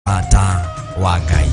Mũrata wa Ngai.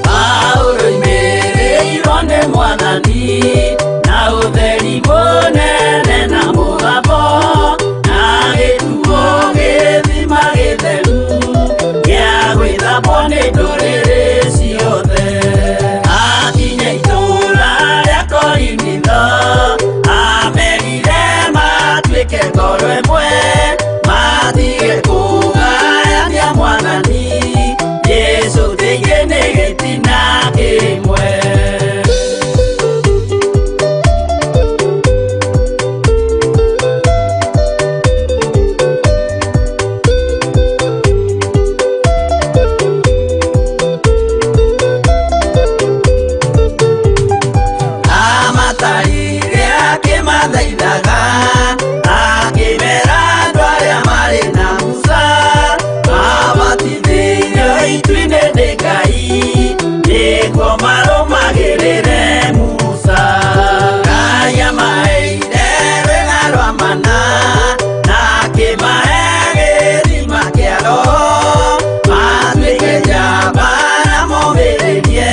Paulo oimĩrĩirwo nĩ Mwathani na ũtheri mũnene na mũgambo na gĩtuo gĩthima gĩtheru gĩa gwĩthambwo nĩ ndũrĩrĩ ciothe. Akinya itũũra rĩa Korinitho amerire matuĩke ngoro ĩmwe matige kũgayania Mwathani Jesũ thĩinĩ nĩ gĩtina kĩmwe. Amatarire akĩmathaithaga akĩmera andũ arĩa marĩ na Musa mabatithĩirio itu-inĩ nĩ Ngai nĩguo marũmagĩrĩre Musa. Ngai amaheire rwĩga rwa mana na akĩmahe gĩthima kĩa Roho matuĩke njamba na momĩrĩrie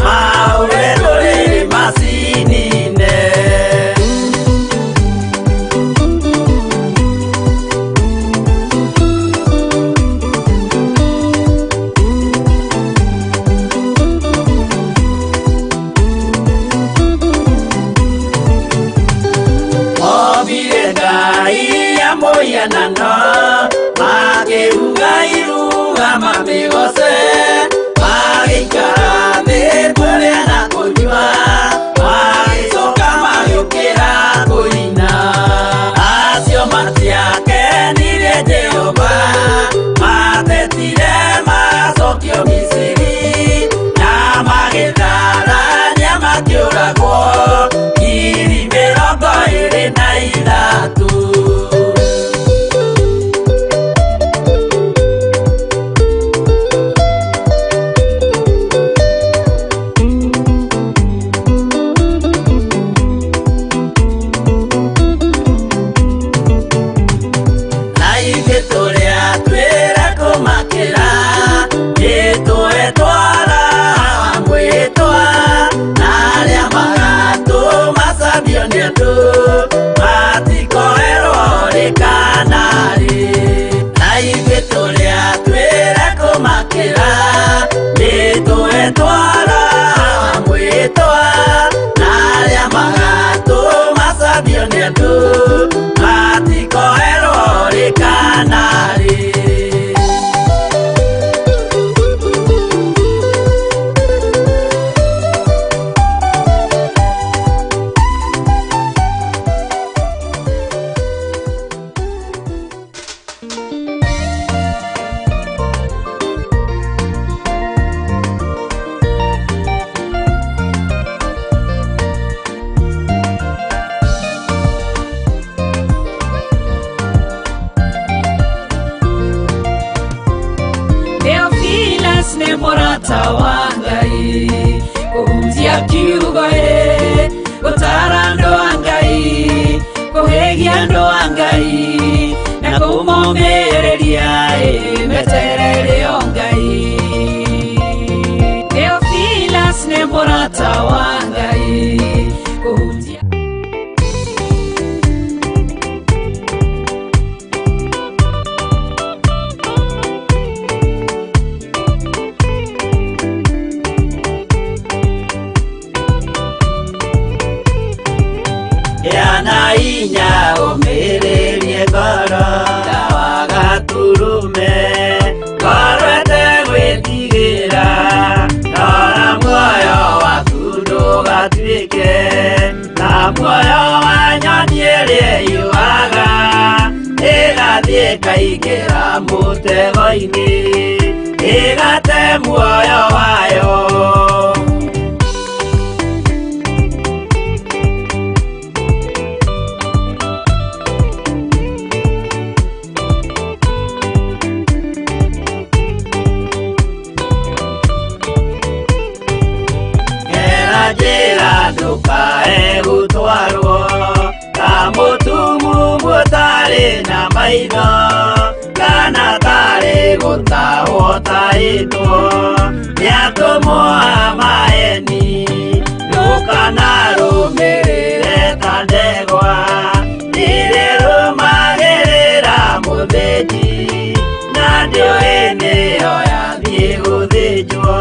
mahũre ndũrĩrĩ macinine. Ombire Ngai ya mũhianano makĩruga iruga mamĩgoce magĩikara thĩ kũrĩa na kũnyua magĩcoka magĩũkĩra kũina. Acio matiakenirie Jehova matetire macokio Misiri na magĩtharania makĩũragwo 23,000. Na ithuĩ tũrĩa twĩra kũmakĩra nĩtũhetwo wa mwĩtwa na arĩa magatũmacambio nĩ andũ matikoerwo rĩ kana rĩ. Na ithuĩ tũrĩa twĩra kũmakĩra nĩtũhetwo wa mwĩtwa na arĩa magatũmacambio nĩ andũ matikoerwo rĩ kana rĩ. Theophilus nĩ mũrata wa Ngai kũhunjia kiugo ĩ gũtara andũ a Ngai kũhĩgia andũ a Ngai na kũmomĩrĩria ĩ meterere o Ngai. Theophilus nĩ mũrata wa Ngai kũhunjia. Gĩa na hinya ũmĩrĩrie ngoro ndawa gaturume ngoro ĩtegwĩtigĩra rora muoyo waku ndũgatuĩke ta muoyo wa nyoni ĩrĩa yũaga. Ĩgathiĩ ĩkaingĩra mũtego-inĩ ĩgate muoyo wayo. Gera njĩra ndũkae gũtwarwo ta mũtumumu ũtarĩ na maitho kana tarĩ gũtahwo tahĩtwo nĩ atũmwo a maeni. Ndũkanarũmĩrĩre ta ndegwa irĩrũmagĩrĩra mũthĩnji na ndĩũĩ nĩyo yathiĩ gũthĩnjwo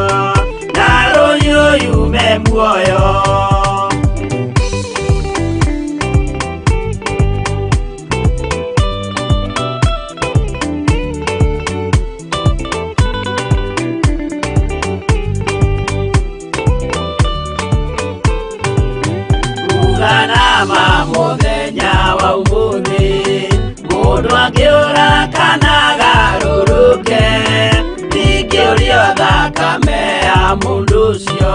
na rũhiũ yume muoyo. Uganama mũthenya wa ũmũthĩ mũndũ angĩũra kana agarũrũke ndingĩũrio thakame ya mũndũ ũcio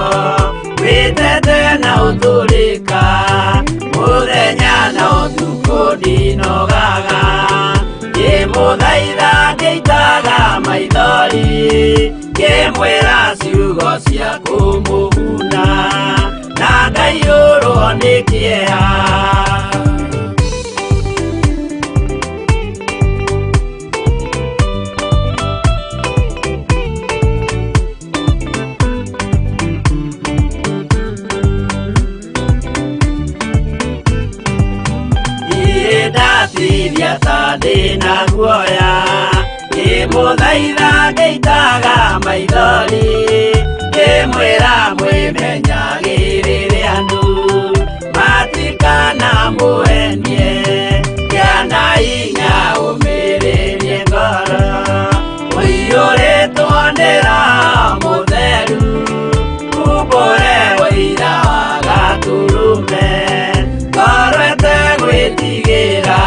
wĩtete na ũtũrĩka mũthenya na ũtukũ ndinogaga ngĩmũthaitha ngĩitaga maithori ngĩmwĩra ciugo cia kũmũguna na ngaiyũrwo nĩ kĩeha. Ndatithia ta ndĩna guoya ngĩmũthaitha ngĩitaga maithori ngĩmwĩra mwĩmenyagĩrĩre andũ matikanamũhenie kĩana hinya ũmĩrĩrie ngoro ũiyũrĩtwo nĩ Roho Mũtheru umbũre ũira wa Gatũrũme ngoro ĩtegwĩtigĩra.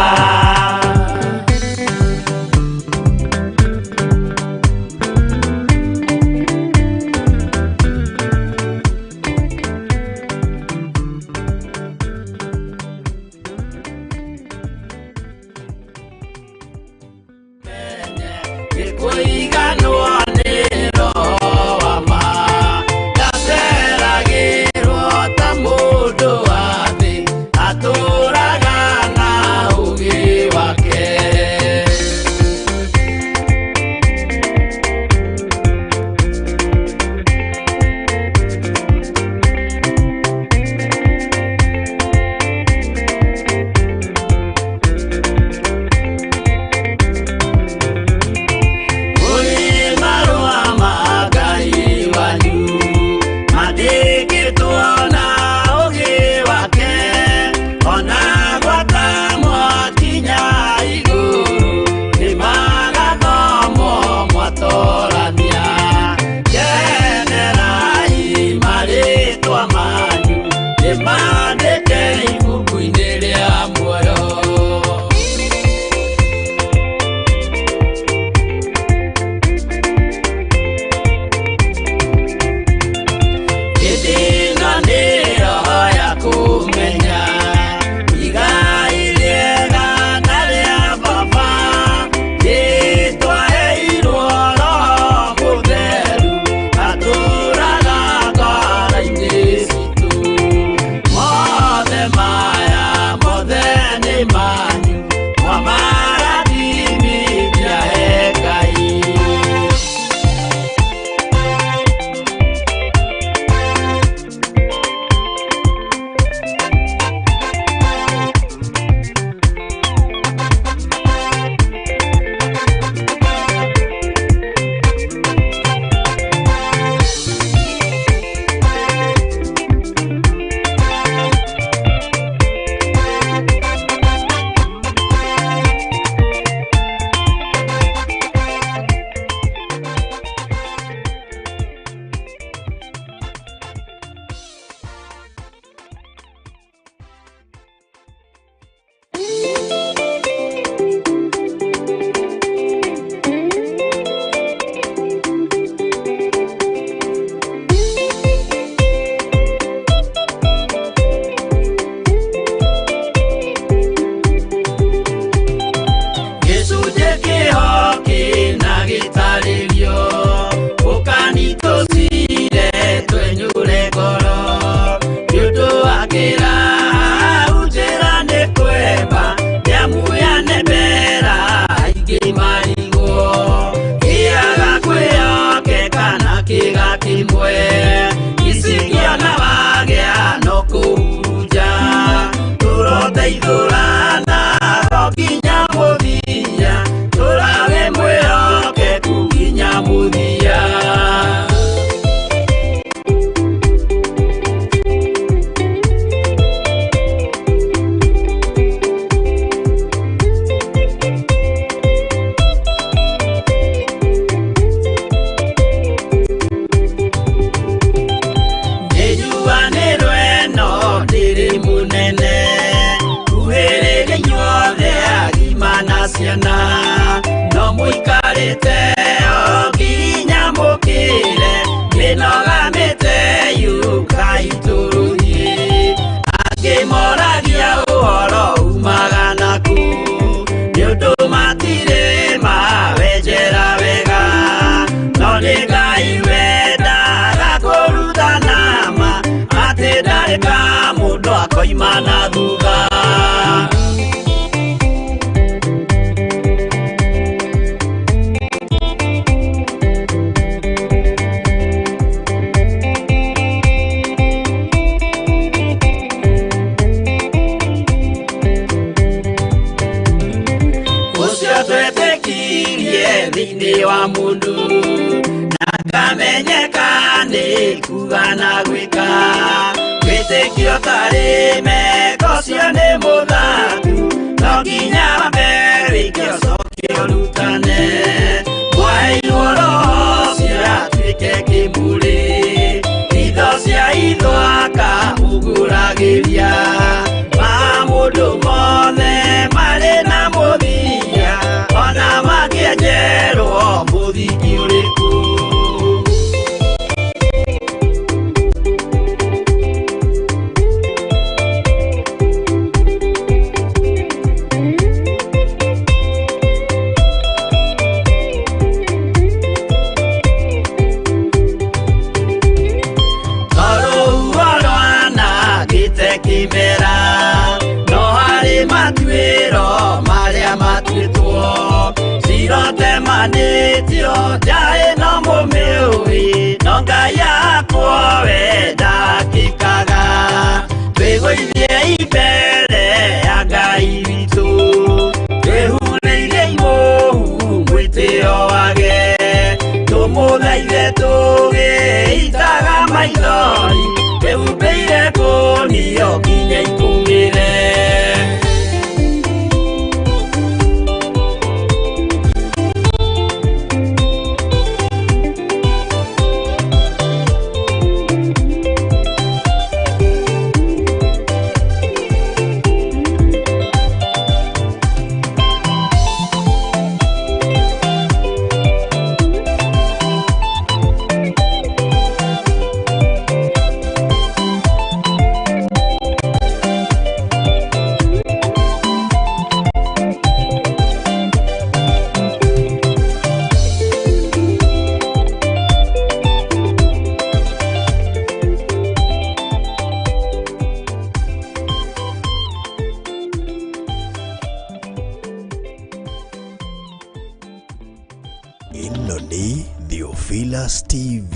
Ciana no mũikarĩte o nginya mũkĩre mĩnoga mĩte yũkai tũrũthiĩ angĩ moragia ũhoro umaga naku nĩ ũndũ matirĩ mawenjera wega no nĩ Ngai wendaga kũrutana ma atĩ ndarĩ ka mũndũ akoima na thutha. Thĩinĩ wa mũndũ na kamenyeka nĩ kuga na gwĩka wĩtĩkio tarĩ meko cio nĩ mũthaku no nginya wambe wĩke ũcoke ũrutane mwaheirwo roho ũcio atuĩke kĩmũrĩ itho cia itho akamũgũragĩria ma mũndũ mothe marĩ na mũthia ona mangĩenjerwo mũthingi ũrĩkũ. Tondũ rwanangĩte kĩmera no harĩ matuĩro marĩa matuĩtwo cirotemanĩtio njaĩ no mũmĩũĩ no Ngai akwo we ndakĩkaga twĩgũithie mbere ya Ngai witũ twĩhurĩire imũhu mwĩtĩo wage tũmũthaithe tũgĩitaga maithori twĩhumbĩire kũnio nginya ikũmĩre. Ĩno nĩ Theophilus TV,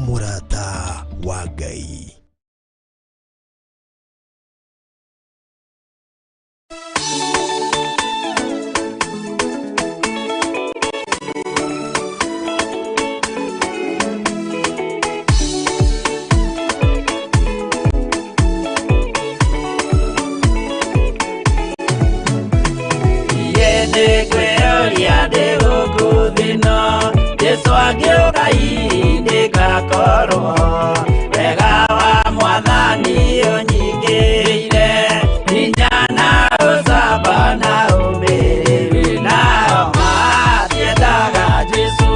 mũrata wa Ngai. Jesu agĩũka ndĩgakorwo wega wa mwathani ũnyingĩrĩire hinya na ũcamba na ũmĩrĩru nao matiendaga Jesu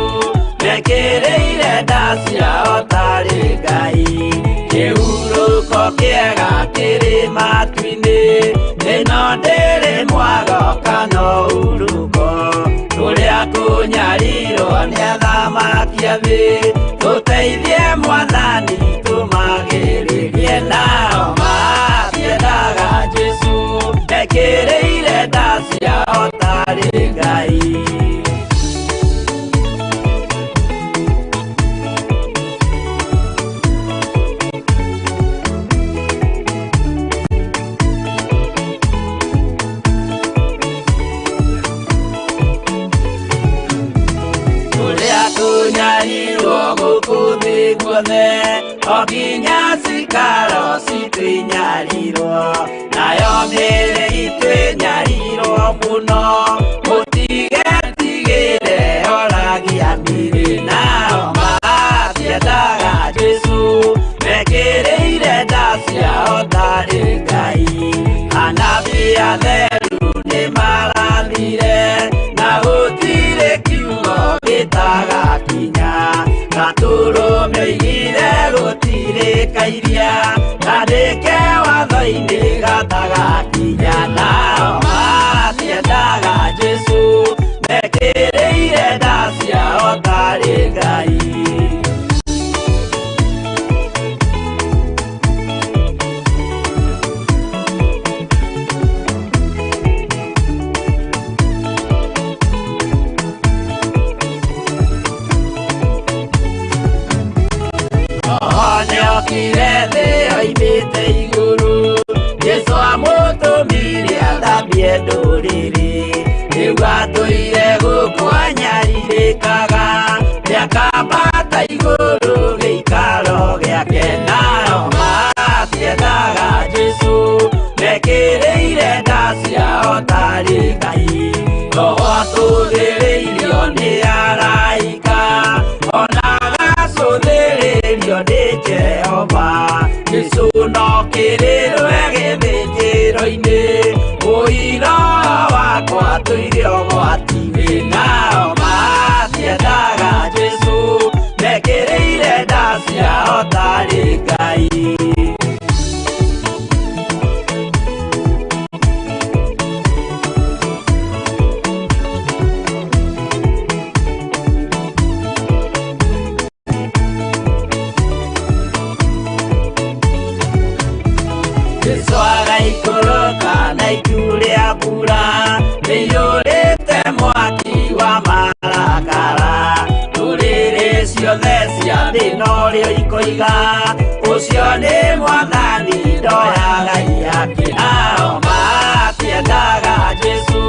mekĩrĩire nda ciao tarĩ Ngai kĩhurũko kĩega kĩrĩ matu-inĩ ĩno ndĩrĩ mwago kana ũhurũko tũrĩa kũnyarirwo nĩ athamaki a thĩ tũteithie mwathani tũmagĩrĩrie nao matiendaga Jesu mekĩrĩire nda ciao tarĩ Ngai. Tũnyarirwo gũkũ thĩ guothe o nginya cikaro citũ inyarirwo nayo mĩĩrĩ itũ ĩnyarirwo mũno mũtigetigĩre oragia mĩĩrĩ nao matiendaga Jesu mekĩrĩire nda ciao tarĩ Ngai anabii atheru nĩ marathire. Gĩthĩnjĩro-inĩ gatagakinya nao matiendaga Jesũ mekĩrĩire nda ciao tarĩ Ngai. Nĩokire thĩ oimĩte igũrũ Jesũ amũtũmire athambie ndũrĩrĩ rĩu atũire gũkũ anyarirĩkaga nĩakambata igũrũ gĩikaro gĩake nao matiendaga Jesũ mekĩrĩire nda ciao tarĩ Ngai. Roho atũthĩrĩirio nĩ araika ona agacũthĩrĩrio nĩ Jehova Jesũ no kĩrĩrwe gĩthĩnjĩro-inĩ ũira wakwa tũire ũgwati-inĩ nao matiendaga Jesũ mekĩrĩire nda ciao tarĩ Ngai. Jesũ agaikũrũka na itu rĩa mbura rĩiyũrĩte mwaki wa marakara ndũrĩrĩ ciothe cia thĩ norĩo ikoiga ũcio nĩ Mwathani ndoyaga iyake nao matiendaga Jesũ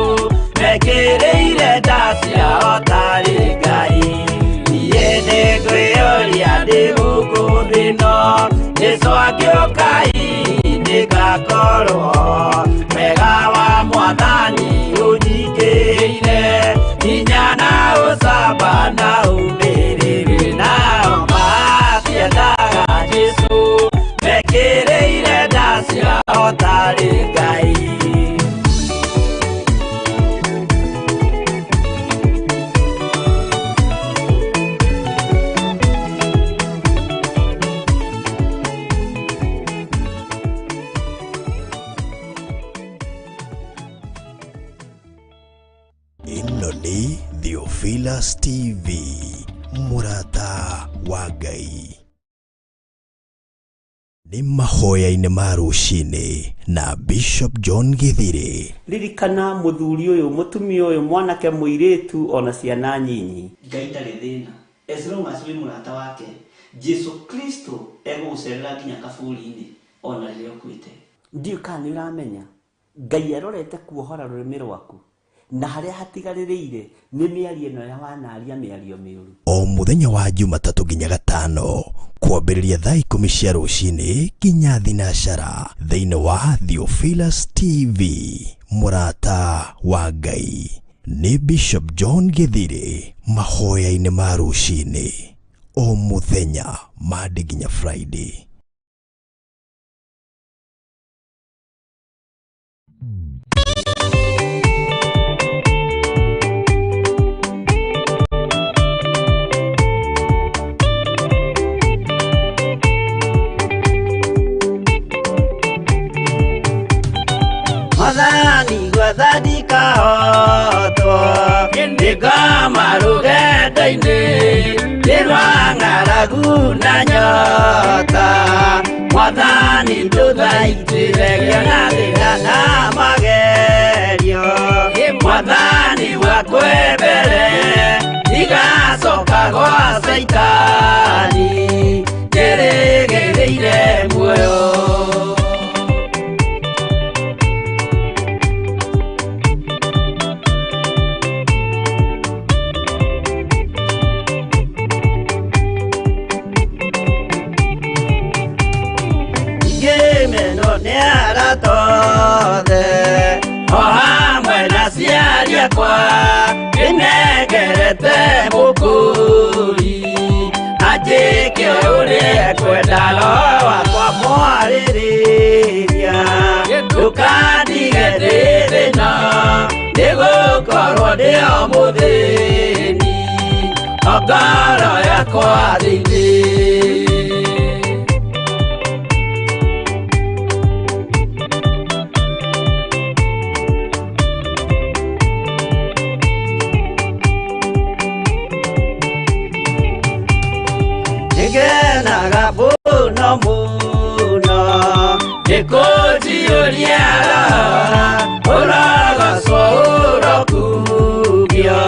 mekĩrĩire nda ciao tarĩ Ngai. Niĩ nĩngwĩyũria ndĩ gũkũ thĩ ĩno Jesũ angĩũka nĩngakorwo wega wa Mwathani ũnyingĩrĩire hinya na ũcamba na ũmĩrĩru nao matiendaga Jesũ mekĩrĩire nda ciao tarĩ Ngai. Ĩno nĩ Theophilus TV, mũrata wa Ngai. Nĩ mahoya-inĩ ma rũcinĩ na Bishop John Githiri. Ririkana mũthuri ũyũ mũtumia ũyũ mwanake mũirĩtu ona ciana nyinyi. Ngai ndarĩ thĩna as long as wĩ mũrata wake. Jesu Kristo egũgũcerera nginya kaburi-inĩ ona rĩrĩa ũkuĩte. Ndiũĩ kana nĩ ũramenya Ngai arorete kuohora rũrĩmĩ rwaku na harĩa hatigarĩrĩire nĩ mĩario ĩno ya wanaria mĩario mĩũru. O mũthenya wa Jumatatũ nginya Gatano kwambĩrĩria thaa 10 cia rũcinĩ nginya thinacara thĩinĩ wa Theophilus TV, mũrata wa Ngai. Nĩ Bishop John Githiri mahoya-inĩ ma rũcinĩ o mũthenya Monday nginya Friday. Mwathani gwathandika hotwo nĩngoma rũgendo-inĩ nĩ rwa ng'aragu na nyota Mwathani ndũthaitĩre ngĩona thĩna na magerio Mwathani wakwe mbere ndigacoka gwa Caitani njĩrĩgĩrĩire muoyo. O hamwe na aciari akwa nĩnengerete mũkũri anjĩke ũrĩa ekwenda roho wakwa mwarĩrĩria ndũkandige ndĩ thĩna nĩgũkorwo ndĩ o mũthĩni o ngoro yakwa thĩinĩ. ngatho mũno nĩ kũnjiyũria ũrogocwo ũrokugio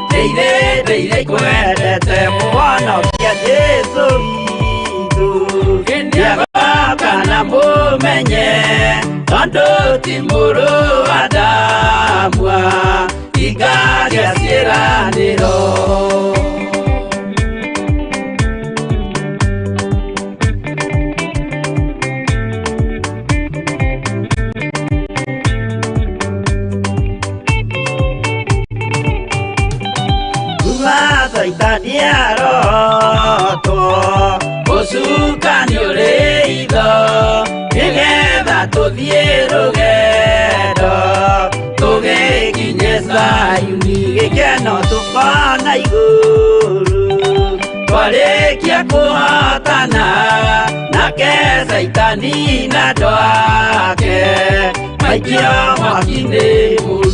ndeithĩ ndeithĩ kwendete mũhonokia Jesũ witũ nĩagoka na mũmenye tondũ ti mũrũ wa Adamu igaria ciĩranĩro. Saitani arotwo ũcukani ũrĩ itho nĩgetha tũthiĩ rũgendo tũgĩkinye Zayuni gĩkeno tũkona igũrũ twarĩkia kũhotana nake Saitani na andũ ake maikio mwaki-inĩ mũru.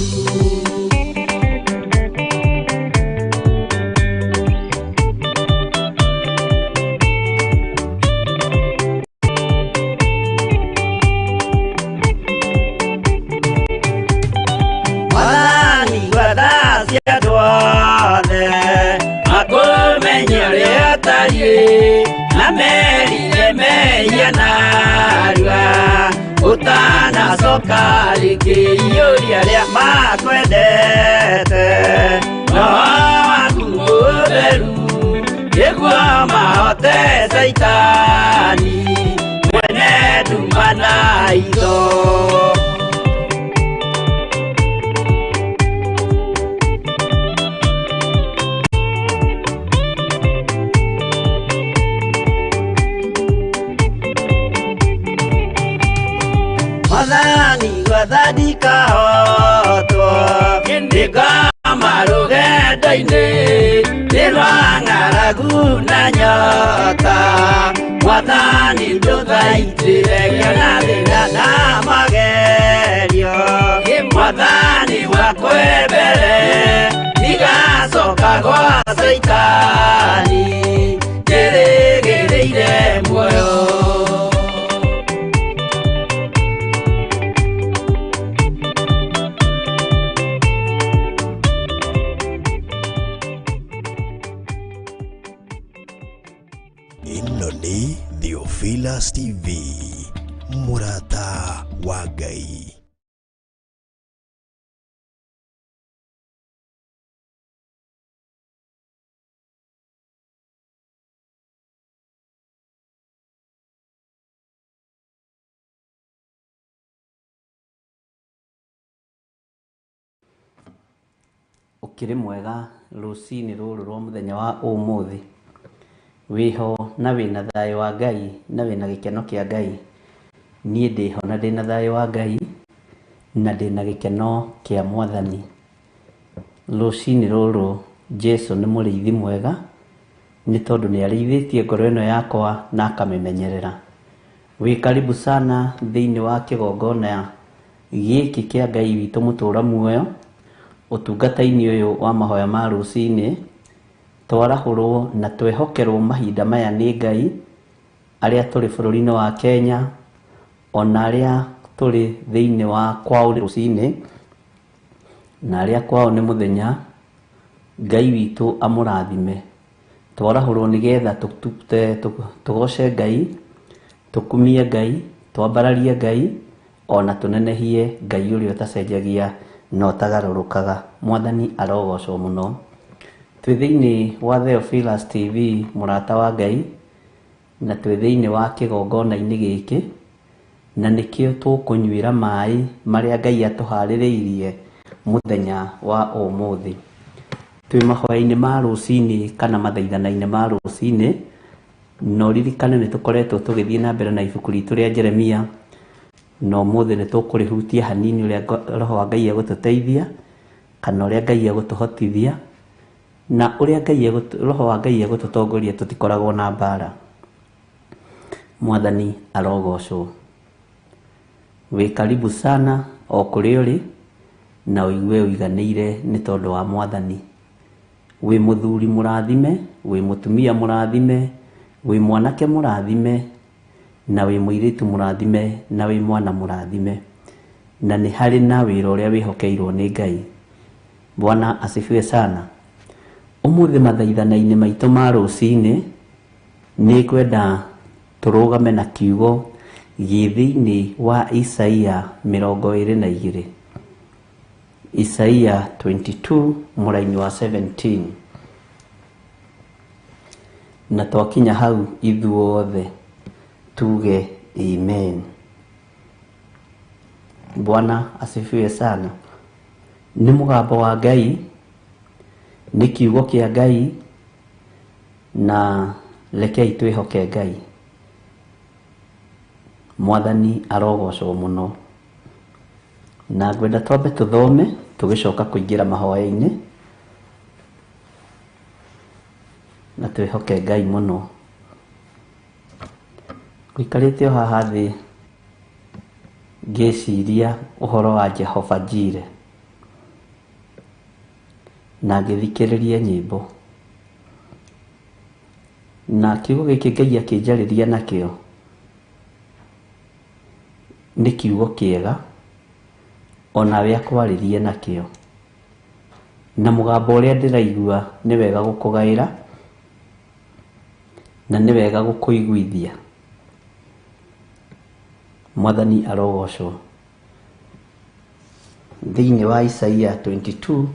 Makũmenye ũrĩa ũtariĩ na merire mehia narua ũtanacoka rĩngĩ iyũria arĩa makwendete roho waku mũtheru nĩguo mahote Saitani mwene nduma na itho. Mwathani wathani kahotwo nĩngoma rũgendo-inĩ nĩ rwa ng'aragu na nyota Mwathani ndũthaitĩre ngĩona thĩna na magerio Mwathani wakwe mbere ndigacoka gwa Saitani njĩrĩgĩrĩire muoyo. Ĩno nĩ Theophilus TV, mũrata wa Ngai. Ũkĩrĩ mwega rũcinĩ rũrũ rwa mũthenya wa ũmũthĩ wĩho na wĩna thayũ wa Ngai na wĩna gĩkeno kĩa Ngai. Niĩ ndĩho na ndĩna thayũ wa Ngai na ndĩna gĩkeno kĩa Mwathani. Rũcinĩ rũrũ Jesũ nĩ mũrĩithi mwega nĩ tondũ nĩ arĩithĩtie ngoro ĩno yakwa na akamĩmenyerera. Wĩ karibu sana thĩinĩ wa kĩgongona gĩkĩ kĩa Ngai witũ mũtũra muoyo ũtungata-inĩ ũyũ wa mahoya ma rũcinĩ. Twarahũrwo na twehokerwo mahinda maya nĩ Ngai arĩa tũrĩ bũrũri-inĩ wa Kenya ona arĩa tũrĩ thĩinĩ wa kwao rũcinĩ na arĩa kwao nĩ mũthenya. Ngai witũ amũrathime. Twarahũrwo nĩgetha tũgoce Ngai, tũkumie Ngai, twambararie Ngai ona tũnenehie Ngai ũrĩa ũtacenjagia na ũtagarũrũkaga. Mwathani arogocwo mũno. Twĩ thĩinĩ wa Theophilus TV mũrata wa Ngai na twĩ thĩinĩ wa kĩgongona-inĩ gĩkĩ na nĩkĩo tũkũnyuĩra maĩ marĩa Ngai atũharĩrĩirie mũthenya wa ũmũthĩ. Twĩ mahoya-inĩ ma rũcinĩ kana mathaithana-inĩ ma rũcinĩ na ũririkane nĩ tũkoretwo tũgĩthiĩ na mbere na ibuku ritũ rĩa Jeremia na ũmũthĩ nĩ tũkũrĩhutia hanini ũrĩa Roho wa Ngai egũtũteithia kana ũrĩa Ngai egũtũhotithia na ũrĩa Ngai Roho wa Ngai egũtũtongoria tũtikoragwo na mbara. Mwathani arogocwo. Wĩ karibu sana o kũrĩa ũrĩ na ũigue ũiganĩire nĩ tondũ wa Mwathani. Wĩ mũthuri mũrathime, wĩ mũtumia mũrathime, wĩ mwanake mũrathime, Na wĩ mũirĩtu mũrathime, na wĩ mwana mũrathime, na nĩ harĩ na wĩra ũrĩa wĩhokeirwo nĩ Ngai. Bwana asifiwe sana. Ũmũthĩ mathaithana-inĩ maitũ ma rũcinĩ nĩ ngwenda tũrũgame na kiugo gĩ thĩinĩ wa Isaia 22, Isaia 22 mũraini wa 17. Na twakinya hau ithuothe tuge amen. Bwana asifiwe sana. Nĩ mũgambo wa Ngai, nĩ kiugo kĩa Ngai, na rekei twĩhoke Ngai. Mwathani arogocwo mũno. Na ngwenda twambe tũthome tũgĩcoka kũingĩra mahoya-inĩ, na twĩhoke Ngai mũno. Ngũikarĩte o haha thĩ ngĩciria ũhoro wa Jehova Jireh, na ngĩthikĩrĩria nyĩmbo, na kiugo gĩkĩ Ngai akĩnjarĩria nakĩo nĩ kiugo kĩega, onawe akwarĩrie nakĩo, na mũgambo ũrĩa ndĩraigua nĩ wega gũkũgaĩra na nĩ wega gũkũiguithia. Mwathani arogocwo. Thĩinĩ wa Isaia 22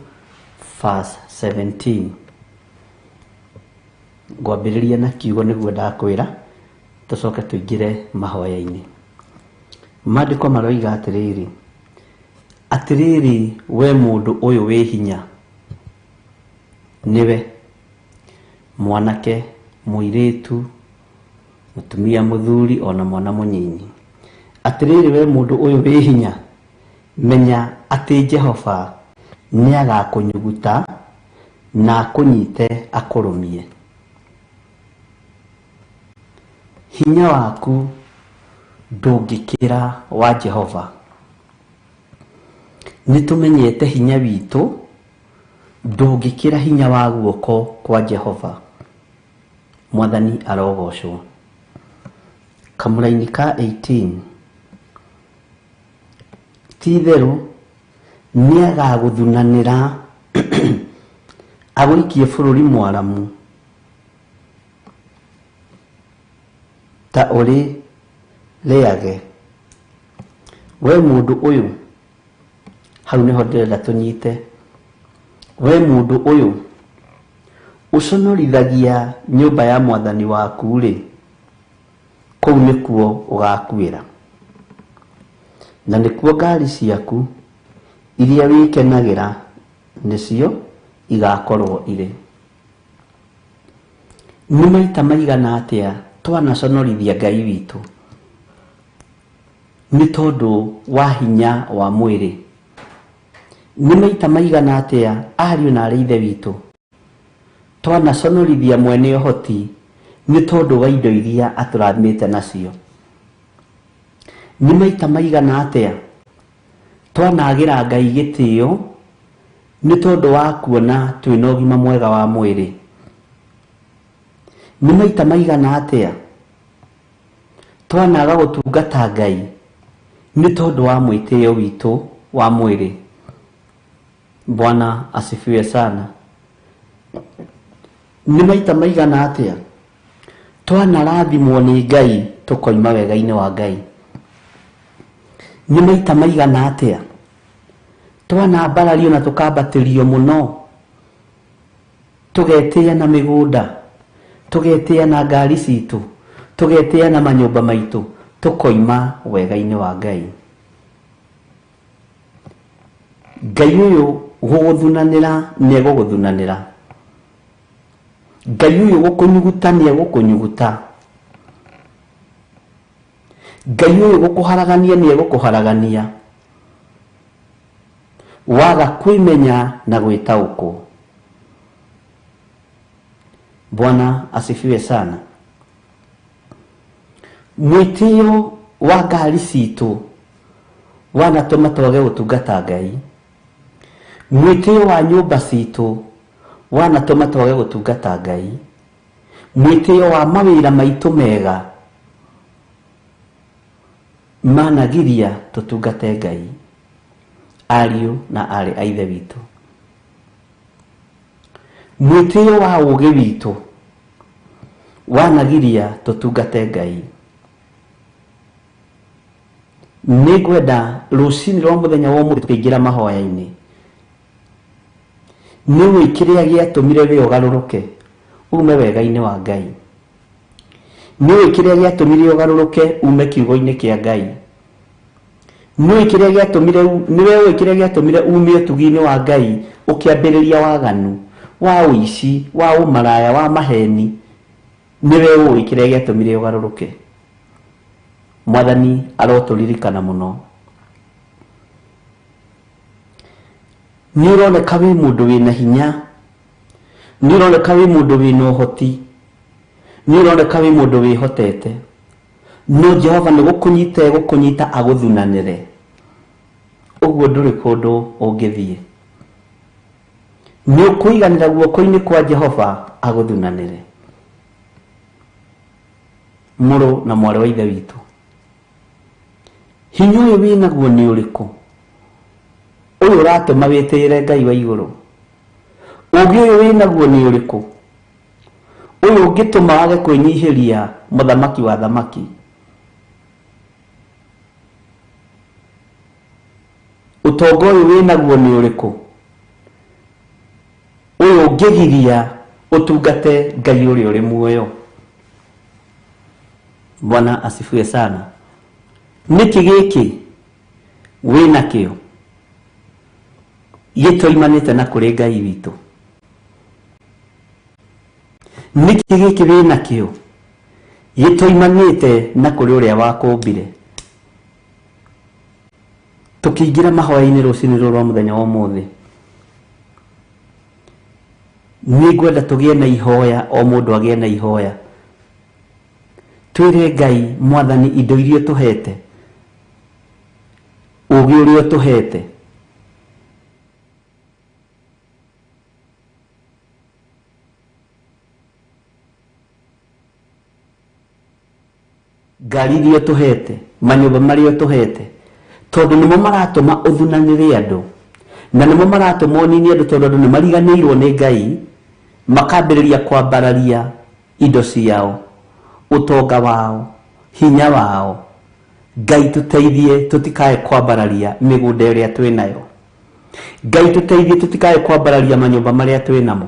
verse 17, ngwambĩrĩria na kiugo nĩguo ndakwĩra, tũcoke tũingĩre mahoya-inĩ. Maandĩko maroiga atĩrĩrĩ, atĩrĩrĩ we mũndũ ũyũ wĩ hinya, nĩwe mwanake, mũirĩtu, mũtumia, mũthuri, ona mwana mũnyinyi. Atĩrĩrĩ we mũndũ ũyũ wĩ hinya, menya atĩ Jehova nĩagakũnyuguta na akũnyite akũrũmie. Hinya waku ndũngĩkĩra wa Jehova. Nĩtũmenyete hinya witũ ndũngĩkĩra hinya wa guoko kwa Jehova. Mwathani arogocwo. Kamũraini ka 18, ti-itherũ nĩagagũthunanĩra agũikie bũrũri mwaramu ta ũrĩ rĩage. We mũndũ ũyũ, hau nĩho ndĩrenda tũnyite. We mũndũ ũyũ ũconorithagia nyũmba ya mwathani waku-rĩ, kũu nĩkuo ũgakuĩra, na nĩkuo ngari ciaku iria wĩkenagĩra nĩcio igakorwo irĩ. Nĩ maita maigana atĩa twanaconorithia Ngai witũ nĩ tondũ wa hinya wa mwĩrĩ? Nĩ maita maigana atĩa ariũ na arĩ ithe witũ twanaconorithia mwene ũhoti nĩ tondũ wa indo iria atũrathimĩte nacio? Nĩ maita maigana atĩa twanagĩra Ngai gĩtĩo nĩ tondũ wa kuona twĩna ũgima mwega wa mwĩrĩ? Nĩ maita maigana atĩa twanaga gũtungata Ngai nĩ tondũ wa mwĩtĩo witũ wa mwĩrĩ? Bwana asifiwe sana. Nĩ maita maigana atĩa twanarathimwo nĩ Ngai tũkoima wega-inĩ wa Ngai? Nĩ maita maigana atĩa twanambarario na tũkambatĩrio mũno, tũgetĩa na mĩgũnda, tũgetĩa na ngari citũ, tũgetĩa na manyũmba maitũ, tũkoima wega-inĩ wa Ngai? Ngai ũyũ gũgũthunanĩra nĩegũgũthunanĩra. Ngai ũyũ gũkũnyuguta nĩegũkũnyuguta. Ngai ũyũ gũkũharagania nĩegũkũharagania. Waga kwĩmenya na gwĩtaũkwo. Bwana asifiwe sana. Mwĩtĩo wa ngari citũ wanatũma twage gũtungata Ngai. Mwĩtĩo wa nyũmba citũ wanatũma twage gũtungata Ngai. Mwĩtĩo wa mawĩra maitũ mega Managiria tũtungate Ngai, ariũ na aarĩ a Ithe witũ. Mwĩtĩo wa ũũgĩ witũ wanagiria tũtungate Ngai. Nĩngwenda rũcinĩ rwa mũthenya wa ũmũthĩ tũkĩingĩra mahoya-inĩ, nĩũĩ kĩrĩa gĩatũmire we ũgarũrũke ume wega-inĩ wa Ngai. Nĩũĩ kĩrĩa gĩatũmire ũgarũrũke ume kiugo-inĩ kĩa Ngai. Nĩũĩ kĩrĩa gĩatũmire, nĩwe ũĩ kĩrĩa gĩatũmire ume ũtugi-inĩ wa Ngai ũkĩambĩrĩria waganu, wa ũici, wa ũmaraya, wa maheni. Nĩwe ũĩ kĩrĩa gĩatũmire ũgarũrũke. Mwathani arotũririkana mũno. Nĩ ũroneka wĩ mũndũ wĩna hinya, nĩ ũroneka wĩ mũndũ wĩna ũhoti, nĩ ũroneka wĩ mũndũ wĩhotete, no Jehova nĩ gũkũnyita egũkũnyita agũthunanĩre. Ũguo ndũrĩ kũndũ ũngĩthiĩ. Nĩ ũkũiganĩra guoko-inĩ kwa Jehova agũthunanĩre. Mũrũ na mwarĩ wa Ithe witũ, hinya ũyũ wĩnaguo nĩ ũrĩkũ? Ũyũ ũratũma wĩtĩĩre Ngai wa igũrũ. Ũũgĩ ũyũ wĩnaguo nĩ ũrĩkũ? Ũyũ ũngĩtũma wage kwĩnyihĩria mũthamaki wa thamaki. Ũtonga ũyũ wĩnaguo nĩ ũrĩkũ? Ũyũ ũngĩgiria ũtungate Ngai ũrĩa ũrĩ muoyo. Bwana asifiwe sana. Nĩkĩ gĩkĩ wĩnakĩo gĩtoimanĩte na kũrĩ Ngai witũ? Nĩkĩ gĩkĩ wĩnakĩo gĩtoimanĩte na kũrĩ ũrĩa wakũmbire? Tũkĩingĩra mahoya-inĩ rũcinĩ rũrũ rwa mũthenya wa ũmũthĩ, nĩngwenda tũgĩe na ihoya, o mũndũ agĩe na ihoya. Twĩre Ngai, Mwathani, indo iria ũtũhete, ũũgĩ ũrĩa ũtũhete, ngari iria ũtũhete, manyũmba marĩa ũtũhete, tondũ nĩmo maratũma ũthunanĩre andũ, na nĩmo maratũma ũnine andũ, tondũ andũ nĩ mariganĩirwo nĩ Ngai, makambĩrĩria kwambararia indo ciao, ũtonga wao, hinya wao. Ngai tũteithie tũtikae kwambararia mĩgũnda ĩrĩa twĩnayo. Ngai tũteithie tũtikae kwambararia manyũmba marĩa twĩnamo.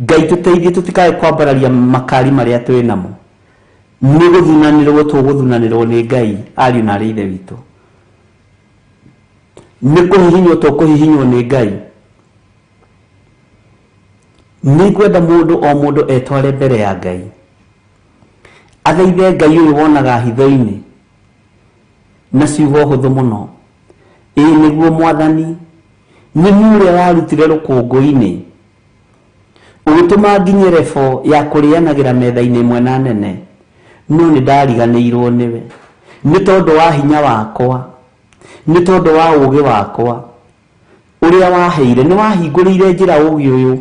Ngai tũteithie tũtikae kwambararia makari marĩa twĩnamo. Nĩ gũthunanĩrwo tũgũthunanĩrwo nĩ Ngai, ariũ na aarĩ Ithe witũ. Nĩ kũhihinywo tũkũhihinywo nĩ Ngai. Nĩngwenda mũndũ o mũndũ etware mbere ya Ngai, athaithe Ngai ũyũ wonaga hitho-inĩ na ciugo hũthũ mũno. Ĩĩ nĩguo Mwathani, nĩ niĩ ũrĩa warutire rũkũngũ-inĩ, ũgĩtũma nginye rebo ya kũrĩanagĩra metha-inĩ ĩmwe na nene, no nĩ ndariganĩirwo nĩwe. Nĩ tondũ wa hinya wakwa, nĩ tondũ wa ũũgĩ wakwa ũrĩa waheire, nĩ wahingũrĩire njĩra ũũgĩ ũyũ,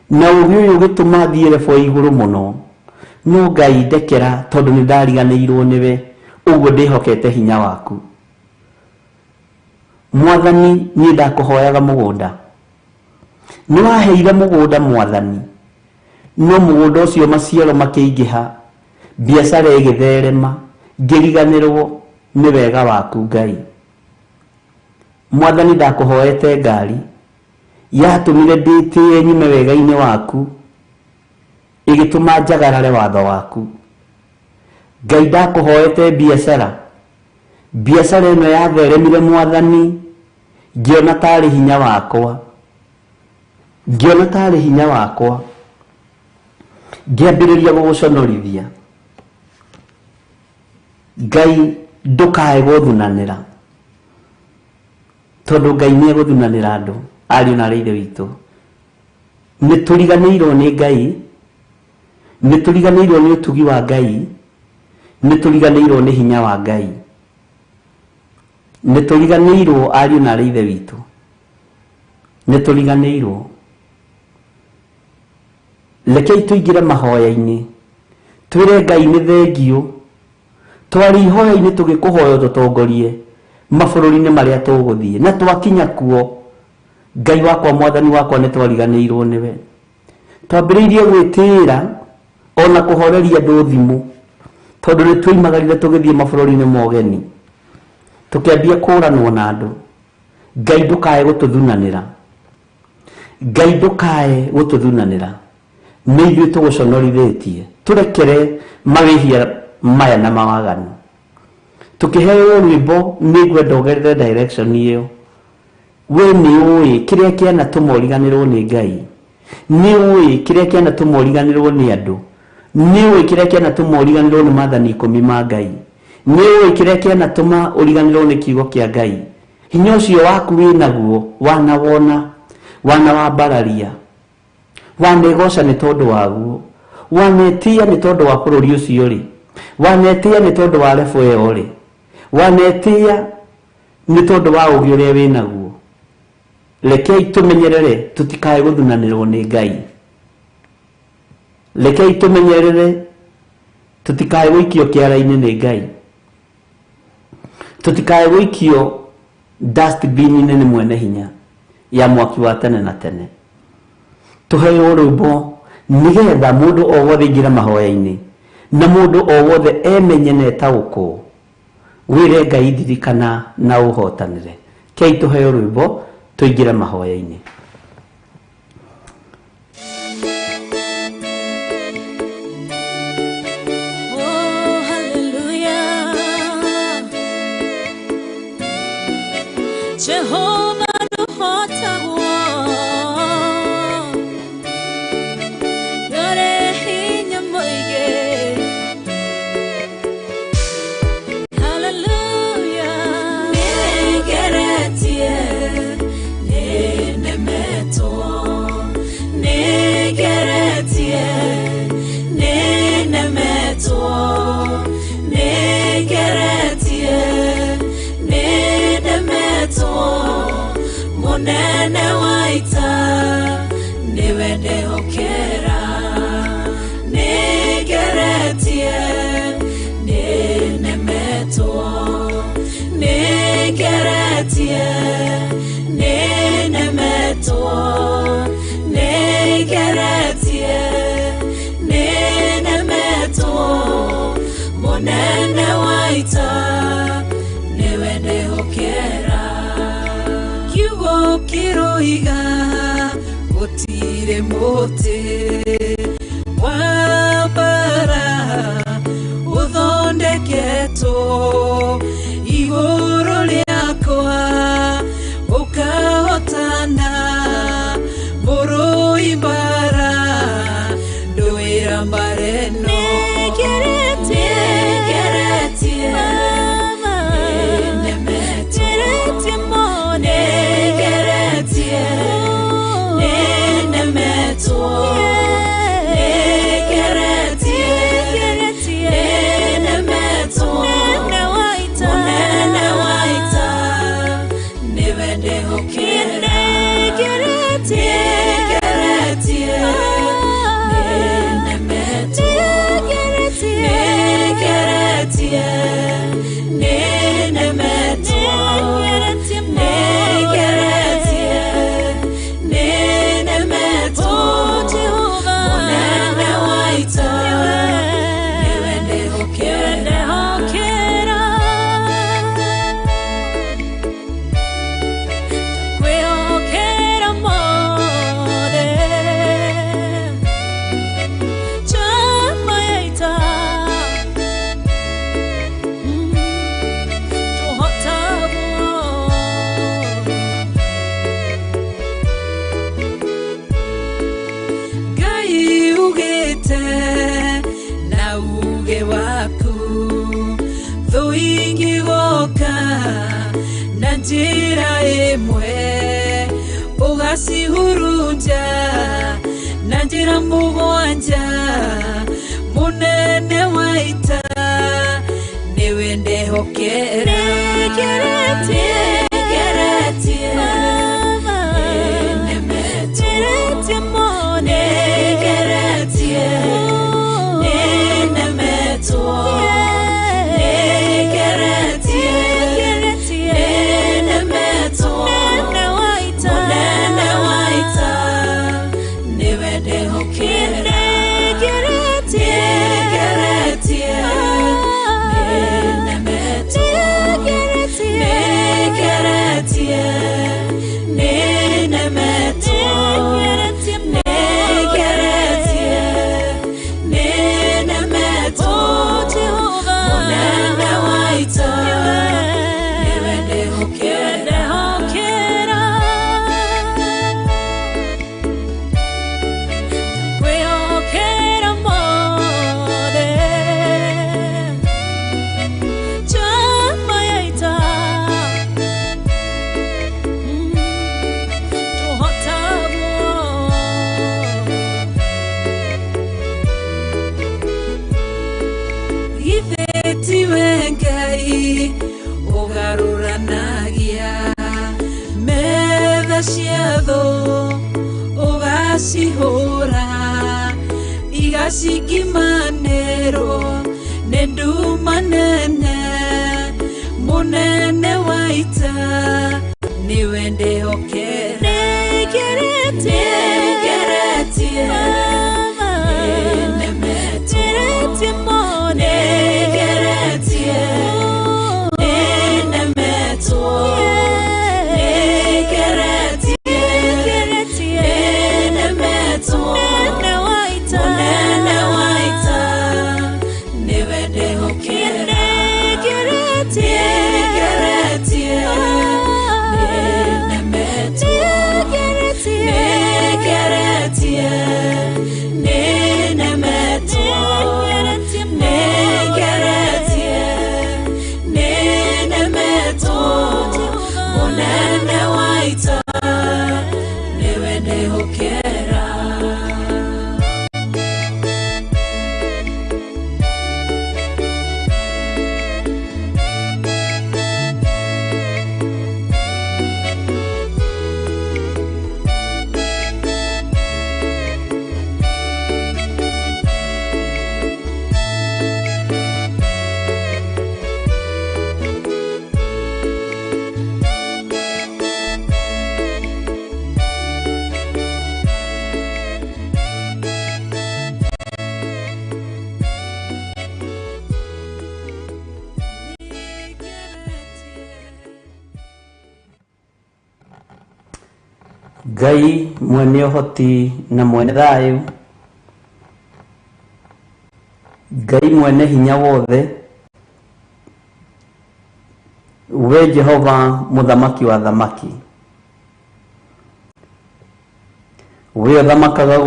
na ũũgĩ ũyũ ũgĩtũma thiĩ rebo igũrũ mũno. No Ngai ndekera, tondũ nĩ ndariganĩirwo nĩwe, ũguo ndĩhokete hinya waku. Mwathani, niĩ ndakũhoyaga mũgũnda, nĩ waheire mũgũnda Mwathani, no mũgũnda ũcio maciaro makĩingĩha, biacara ĩgĩtherema, ngĩriganĩrwo nĩ wega waku Ngai. Mwathani, ndakũhoete ngari, yatũmire ndĩtĩe nyume wega-inĩ waku, ĩgĩtũma njagarare watho waku. Ngai, ndakũhoete biacara, biacara ĩno yatheremire Mwathani, ngĩona tarĩ hinya wakwa, ngĩona tarĩ hinya wakwa, ngĩambĩrĩria gũgũconorithia. Ngai, ndũkae gũthunanĩra, tondũ Ngai nĩ egũthunanĩra andũ, ariũ na aarĩ Ithe witũ. Nĩ tũriganĩirwo nĩ Ngai, nĩ tũriganĩirwo nĩ ũtugi wa Ngai, nĩ tũriganĩirwo nĩ hinya wa Ngai, nĩ tũriganĩirwo ariũ na aarĩ Ithe witũ, nĩ tũriganĩirwo. Rekei tũingĩre mahoya-inĩ, twĩre Ngai nĩ thengiũ, Twari ihoya-inĩ tũgĩkũhoya ũtũtongorie mabũrũri-inĩ marĩa tũgũthiĩ, na twakinya kuo Ngai wakwa mwathani wakwa nĩ twariganĩirwo nĩwe. Twambĩrĩirie gwĩtĩĩra ona kũhoreria andũ thimũ, tondũ nĩ twoimagarire tũgĩthiĩ mabũrũri-inĩ ma ũgeni, tũkĩambia kũranwo na andũ. Ngai ndũkae gũtũthunanĩra, Ngai ndũkae gũtũthunanĩra, nĩ ithuĩ tũgũconorithĩtie, tũrekere mawĩhia maya na mawaganu. Tũkĩheo rwĩmbo nĩ ngwenda ũgerere direction ĩyo. We nĩ ũĩ kĩrĩa kĩanatũma ũriganĩrwo nĩ Ngai, nĩ ũĩ kĩrĩa kĩanatũma ũriganĩrwo nĩ andũ, nĩ ũĩ kĩrĩa kĩanatũma ũriganĩrwo nĩ maathani ikũmi ma Ngai, nĩ ũĩ kĩrĩa kĩanatũma ũriganĩrwo nĩ kiugo kĩa Ngai. Hinya ũcio waku wĩnaguo wanawona, wanawambararia, wanegoca nĩ tondũ waguo, wanetĩa nĩ tondũ wa bũrũri ũcio rĩ, wanetĩa nĩ tondũ wa lebo ĩyo rĩ, wanetĩa nĩ tondũ wa ũũgĩ ũrĩa wĩnaguo. Rekei tũmenyerere tũtikae gũthunanĩrwo nĩ Ngai. Rekei tũmenyerere tũtikae gũikio kĩara-inĩ nĩ Ngai, tũtikae gũikio dustbin-inĩ nĩ mwene hinya ya mwaki wa tene na tene. Tũheo rwĩmbo nĩgetha mũndũ o wothe aingĩre mahoya-inĩ, na mũndũ o wothe emenye na etaũkwo. Wĩre Ngai ndirikana na ũhotanĩre. Kei tũheo rwĩmbo tũingĩre mahoya-inĩ. Oh, hallelujah. Jehovah nũhotagwo, ndũrĩ hinya mũingĩ. Hallelujah. Nĩngeretie, nĩnemetwo, nĩngeretie, nĩnemetwo, nĩngeretie, nĩnemetwo, mũnene wa ita nĩwe ndehokera. Nĩngeretie, nĩnemetwo, nĩngeretie, nĩnemetwo, nĩngeretie, nĩnemetwo, mũnene wa ita nĩwe ndehokera. Kiugo kĩroiga gũtirĩ mũtĩ wa mbara ũthondeketwo igũrũ rĩakwa ũkahotana, mũrũi mbara ndũĩra mbara ĩno. Nĩngeretie, nĩnemetwo, nĩngeretie, nĩnemetwo, nĩngeretie, nĩnemetwo, mũnene wa ita nĩwe ndehokera. Nĩngeretie, nĩnemetwo, nĩngeretie, nĩnemetwo, nĩngeretie, nĩnemetwo, mũnene wa ita nĩwe ndehokera. Kwĩhokera mothe chama ya ita tũhotagwo. Ngai ugĩte na uge waku thũ ingĩgoka na njĩra ĩmwe ũgacihurunja na njĩra mũgwanja, mũnene wa ita nĩwe ndehokera. Nĩngeretie, nĩnemetwo, nĩngeretie, nĩnemetwo, Cia thũ ũgacihũra igacingimanĩrwo nĩ nduma nene mũnene wa ita nĩwe ndĩhokera nĩngeretie nĩnemetwo nĩngeretie nĩnemetwo nĩngeretie nĩnemetwo mũnene wa ita nĩwe ndĩhokera nĩngeretie nĩnemetwo nĩngeretie nĩnemetwo nĩngeretie nĩnemetwo mũnene wa ita nĩwe ndĩhokera. Ngai mwene ũhoti na mwene thayũ, Ngai mwene hinya wothe, we Jehova mũthamaki wa thamaki, we ũthamakaga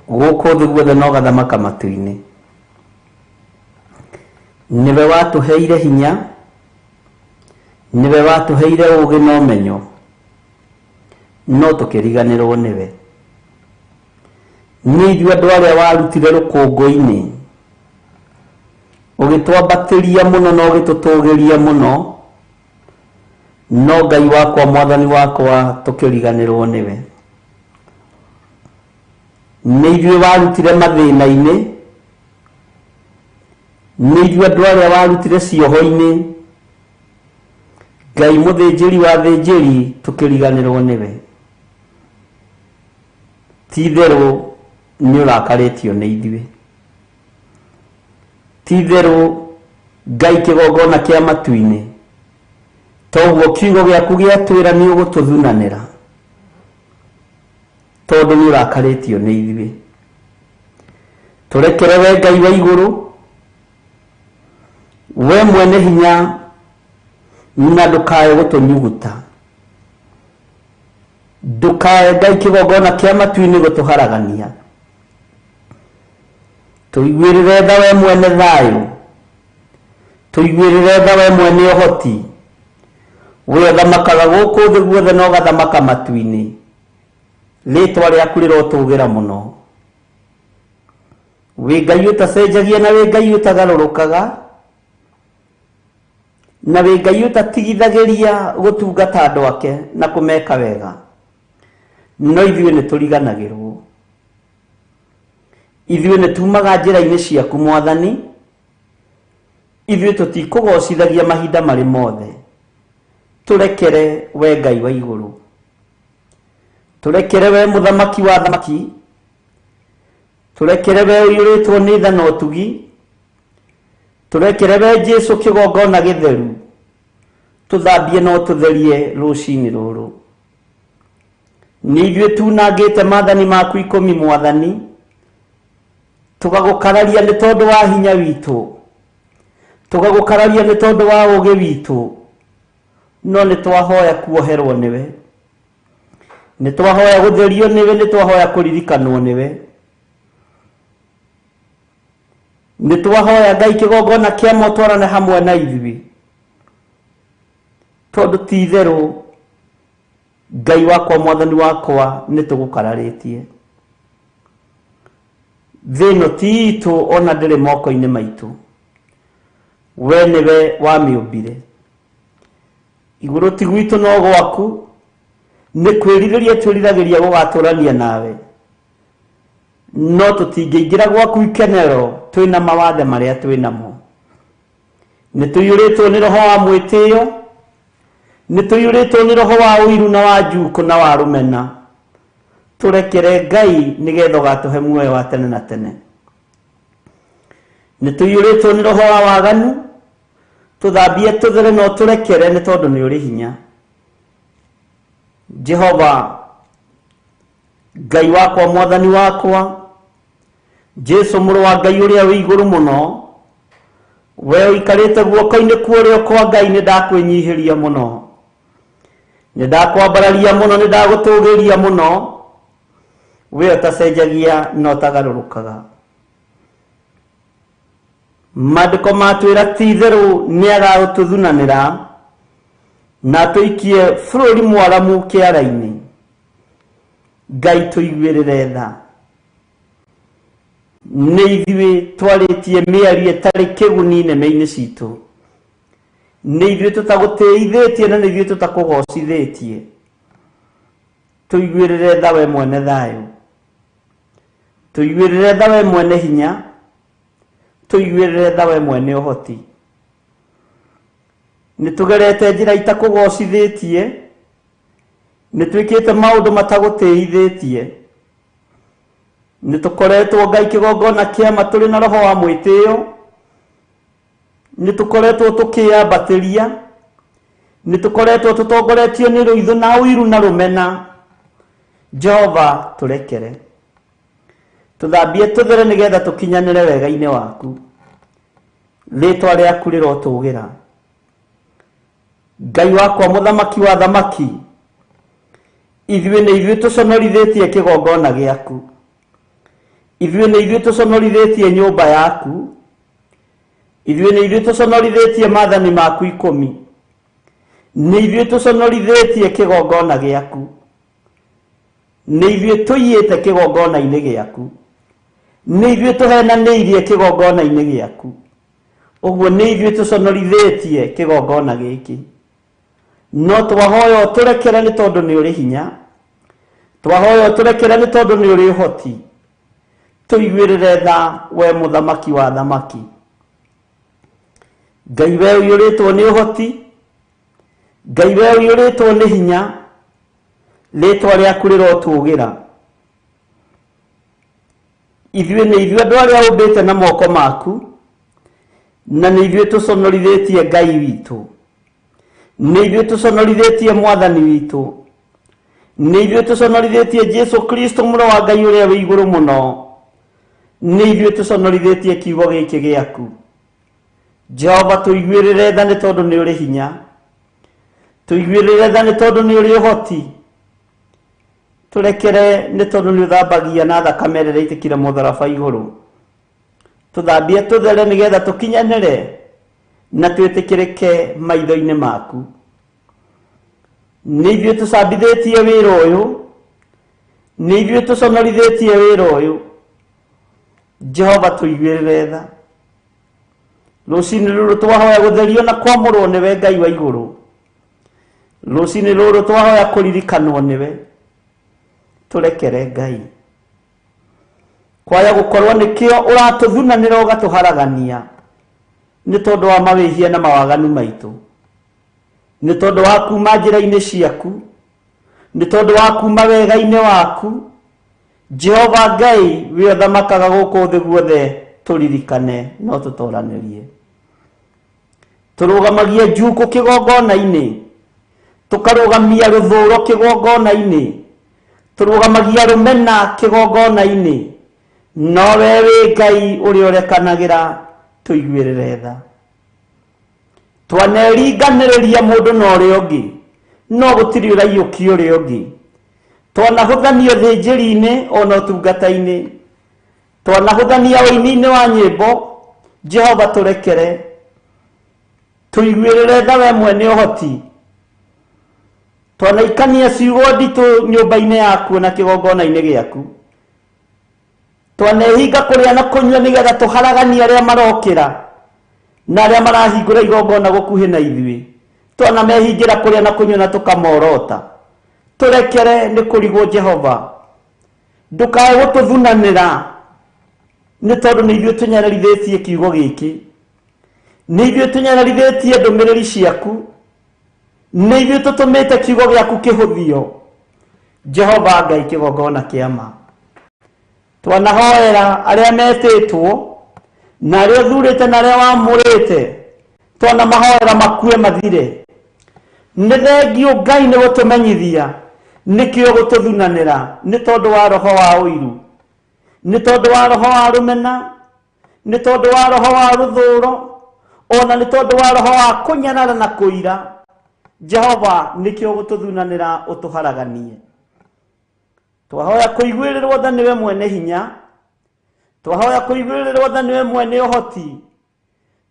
gũkũ thĩ guothe na ũgathamaka matu-inĩ, nĩwe watũheire hinya, nĩwe watũheire ũũgĩ na ũmenyo, no tũkĩriganĩrwo nĩwe. Nĩ ithuĩ andũ arĩa warutire rũkũngũ-inĩ, ũgĩtwambatĩria mũno na ũgĩtũtũgĩria mũno, no Ngai wakwa mwathani wakwa tũkĩriganĩrwo nĩwe. Nĩ ithuĩ warutire mathĩna-inĩ, nĩ ithuĩ andũ arĩa warutire cioho-inĩ, Ngai mũthĩnjĩri wa thĩnjĩri tũkĩriganĩrwo nĩwe. Ti itherũ nĩ ũrakarĩtio nĩ ithuĩ, ti itherũ Ngai kĩgongona kĩa matu-inĩ, toguo kiugo gĩaku gĩatwĩra nĩ ũgũtũthunanĩra, tondũ nĩ ũrakarĩtio nĩ ithuĩ. Tũrekere we Ngai wa igũrũ, we mwene hinya, na ndũkae gũtũnyuguta, ndũkae Ngai kĩgongona kĩa matu-inĩ gũtũharagania. Tũiguĩrĩre tha we mwene thayũ, tũiguĩrĩre tha we mwene ũhoti, we ũthamakaga gũkũ thĩ guothe na ũgathamaka matu-inĩ, rĩtwa rĩaku rĩrotũgĩra mũno. Wĩ Ngai ũtacenjagia na wĩ Ngai ũtagarũrũkaga, na wĩ Ngai ũtatigithagĩria gũtungata andũ ake na kũmeka wega, no ithuĩ nĩ tũriganagĩrwo. Ithuĩ nĩ tumaga njĩra-inĩ ciaku mwathani, ithuĩ tũtikũgocithagia mahinda marĩ mothe. Tũrekere we Ngai wa igũrũ, tũrekere we mũthamaki wa thamaki, tũrekere we ũiyũrĩtwo nĩ tha na ũtugi, tũrekere we Jesũ kĩgongona gĩtheru, tũthambie na ũtũtherie rũcinĩ rũrũ. Nĩ ithuĩ tunangĩte maathani maku 10 mwathani, tũgagũkararia nĩ tondũ wa hinya witũ, tũgagũkararia nĩ tondũ wa ũũgĩ witũ, no nĩ twahoya kuoherwo nĩwe, nĩ twahoya gũtherio nĩwe, nĩ twahoya kũririkanwo nĩwe, nĩ twahoya Ngai kĩgongona kĩa motwarane hamwe na ithuĩ, tondũ ti itherũ Ngai wakwa mwathani wakwa nĩ tũgũkararĩtie. Thĩ ĩno ti itũ ona ndĩrĩ moko-inĩ maitũ, we nĩwe wamĩũmbire. Igũrũ ti gwitũ no gwaku, Nĩ kwĩrirĩria twĩriragĩria gũgatũrania nawe, no tũtingĩingĩra gwaku ikenero twĩna mawathe marĩa twĩ namo. Nĩ tũiyũrĩtwo nĩ roho wa mwĩtĩo, nĩ tũiyũrĩtwo nĩ roho wa ũiru na wa njukũ na wa rũmena. Tũrekere Ngai nĩgetha ũgatũhe muoyo wa tene na tene. Nĩ tũiyũrĩtwo nĩ roho wa waganu, tũthambie tũthere na ũtũrekere nĩ tondũ nĩ ũrĩ hinya. Jehova Ngai wakwa, mwathani wakwa, Jesu mũrũ wa Ngai ũrĩa wĩ igũrũ mũno, we ũikarĩte guoko-inĩ kwa ũrĩo kwa Ngai, nĩ ndakwĩnyihĩria mũno, nĩ ndakwambararia mũno, nĩ ndagũtũgĩria mũno, we ũtacenjagia na ũtagarũrũkaga. Maandĩko matwĩra ti itherũ nĩ agagũtũthunanĩra na atũikie bũrũri mwaramu kĩara-inĩ. Ngai tũiguĩrĩre tha. Nĩ ithuĩ twarĩtie mĩario ĩtarĩ kĩguni nĩmĩ-inĩ citũ, nĩ ithuĩ tũtagũtĩithĩtie na nĩ ithuĩ tũtakũgocithĩtie. Tũiguĩrĩre tha we mwene thayũ, tũiguĩrĩre tha we mwene hinya, tũiguĩrĩre tha we mwene ũhoti. Nĩ tũgerete njĩra itakũgocithĩtie, nĩ twĩkĩte maũndũ matagũtĩithĩtie, nĩ tũkoretwo Ngai kĩgongona kĩama tũrĩ na roho wa mwĩtĩo, nĩ tũkoretwo tũkĩyambatĩria, nĩ tũkoretwo tũtongoretio nĩ rũitho na ũiru na rũmena. Jehova tũrekere, tũthambie tũthere nĩgetha tũkinyanĩre wega-inĩ waku. Rĩtwa rĩaku rĩrotũgĩra. Ngai wakwa, mũthamaki wa thamaki, ithuĩ nĩ ithuĩ tũconorithĩtie kĩgongona gĩaku, ithuĩ nĩ ithuĩ tũconorithĩtie nyũmba yaku, ithuĩ nĩ ithuĩ tũconorithĩtie maathani maku ikũmi, nĩ ithuĩ tũconorithĩtie kĩgongona gĩaku, nĩ ithuĩ tũiyĩte kĩgongona-inĩ gĩaku, nĩ ithuĩ tũhenanĩirie kĩgongona-inĩ gĩaku. Ũguo nĩ ithuĩ tũconorithĩtie kĩgongona gĩkĩ. No twahoya ũtũrekere nĩ tondũ nĩ ũrĩ hinya, twahoya ũtũrekere nĩ tondũ nĩ ũrĩ ũhoti. Tũiguĩrĩre tha we mũthamaki wa thamaki. Ngai we ũiyũrĩtwo nĩ ũhoti, Ngai we ũiyũrĩtwo nĩ hinya, rĩtwa rĩaku rĩrotũgĩra. Ithuĩ nĩ ithuĩ andũ arĩa ũmbĩte na moko maku, na nĩ ithuĩ tũconorithĩtie Ngai witũ, nĩ ithuĩ tũconorithĩtie mwathani witũ, nĩ ithuĩ tũconorithĩtie Jesu Kristo mũrũ wa Ngai ũrĩa wĩ igũrũ mũno, nĩ ithuĩ tũconorithĩtie kiugo gĩkĩ gĩaku. Jehova tũiguĩrĩre tha nĩ tondũ nĩ ũrĩ hinya, tũiguĩrĩre tha nĩ tondũ nĩ ũrĩ ũhoti, tũrekere nĩ tondũ nĩ ũthambagia na thakame ĩrĩa ĩitĩkire mũtharaba igũrũ. Tũthambie tũthere nĩgetha tũkinyanĩre na twĩtĩkĩrĩke maitho-inĩ maku. Nĩ ithuĩ tũcambithĩtie wĩra ũyũ, nĩ ithuĩ tũconorithĩtie wĩra ũyũ. Jehova tũiguĩrĩre tha. Rũcinĩ rũrũ twahoya gũtherio na kwamũrwo nĩwe Ngai wa igũrũ. Rũcinĩ rũrũ twahoya kũririkanwo nĩwe. Tũrekere Ngai. Kwaya gũkorwo nĩkĩo ũratũthunanĩra ũgatũharagania nĩ tondũ wa mawĩhia na mawaganu maitũ, nĩ tondũ wa kuma njĩra-inĩ ciaku, nĩ tondũ wa kuma wega-inĩ waku. Jehova Ngai we ũthamakaga gũkũ thĩ guothe, tũririkane no tũtoranĩrie. Tũrũgamagia njukũ kĩgongona-inĩ, tũkarũgamia rũthũro kĩgongona-inĩ, tũrũgamagia rũmena kĩgongona-inĩ, no we wĩ Ngai ũrĩa ũrekanagĩra, tũiguĩrĩre tha. Twaneringanĩrĩria mũndũ na ũrĩa ũngĩ, no gũtirĩ ũraiyũkia ũrĩa ũngĩ. Twanahũthania ũthĩnjĩri-inĩ ona ũtungata-inĩ, twanahũthania ũini-inĩ wa nyĩmbo. Jehova tũrekere, tũiguĩrĩre tha we mwene ũhoti. Twanaikania ciugo nditũ nyũmba-inĩ yaku na kĩgongona-inĩ gĩaku, twanehinga kũrĩa na kũnyua nĩgetha tũharaganie arĩa marokĩra na arĩa marahingũra igongona gũkuhĩ na ithuĩ. Twanamehingĩra kũrĩa na kũnyua na tũkamorota. Tũrekere nĩ kũrigwo Jehova. Ndũkae gũtũthunanĩra nĩ tondũ nĩ ithuĩ tũnyararithĩtie kiugo gĩkĩ, nĩ ithuĩ tũnyararithĩtie ndũmĩrĩri ciaku, nĩ ithuĩ tũtũmĩte kiugo gĩaku kĩhũthio. Jehova Ngai kĩgongona kĩa ma, twanahoera arĩa metĩtwo na arĩa ũthurĩte na arĩa wamũrĩte, twanamahoera makue mathire. Nĩ thengio Ngai nĩ gũtũmenyithia nĩkĩo gũtũthunanĩra nĩ tondũ wa roho wa ũiru, nĩ tondũ wa roho wa rũmena, nĩ tondũ wa roho wa rũthũro, ona nĩ tondũ wa roho wa kũnyarara na kũira. Jehova nĩkĩo gũtũthunanĩra ũtũharaganie. Twahoya kũiguĩrĩrwo tha nĩwe mwene hinya, twahoya kũiguĩrĩrwo tha nĩwe mwene ũhoti,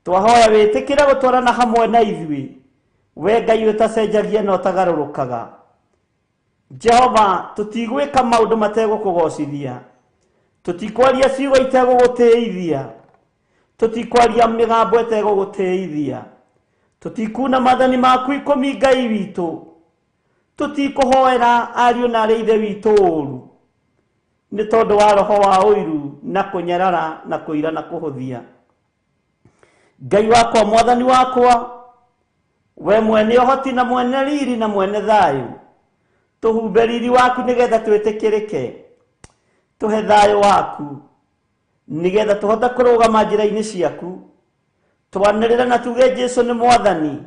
twahoya wĩtĩkĩre gũtwarana hamwe na ithuĩ, we Ngai ũtacenjagia na ũtagarũrũkaga. Jehova, tũtigwĩka maũndũ mategũkũgocithia, tũtikwaria ciugo itegũgũtĩithia, tũtikwaria mĩgambo ĩtegũgũtĩithia, tũtikuna maathani maku ikũmi Ngai witũ, tũtikũhoera ariũ na arĩa ithe witũ ũru nĩ tondũ wa roho wa ũiru na kũnyarara na kũira na kũhũthia. Ngai wakwa, mwathani wakwa, we mwene ũhoti na mwene riri na mwene thayũ, tũhumbe riri waku nĩgetha twĩtĩkĩrĩke, tũhe thayũ waku nĩgetha tũhote kũrũgama njĩra-inĩ ciaku, twanĩrĩre na tuge Jesu nĩ mwathani,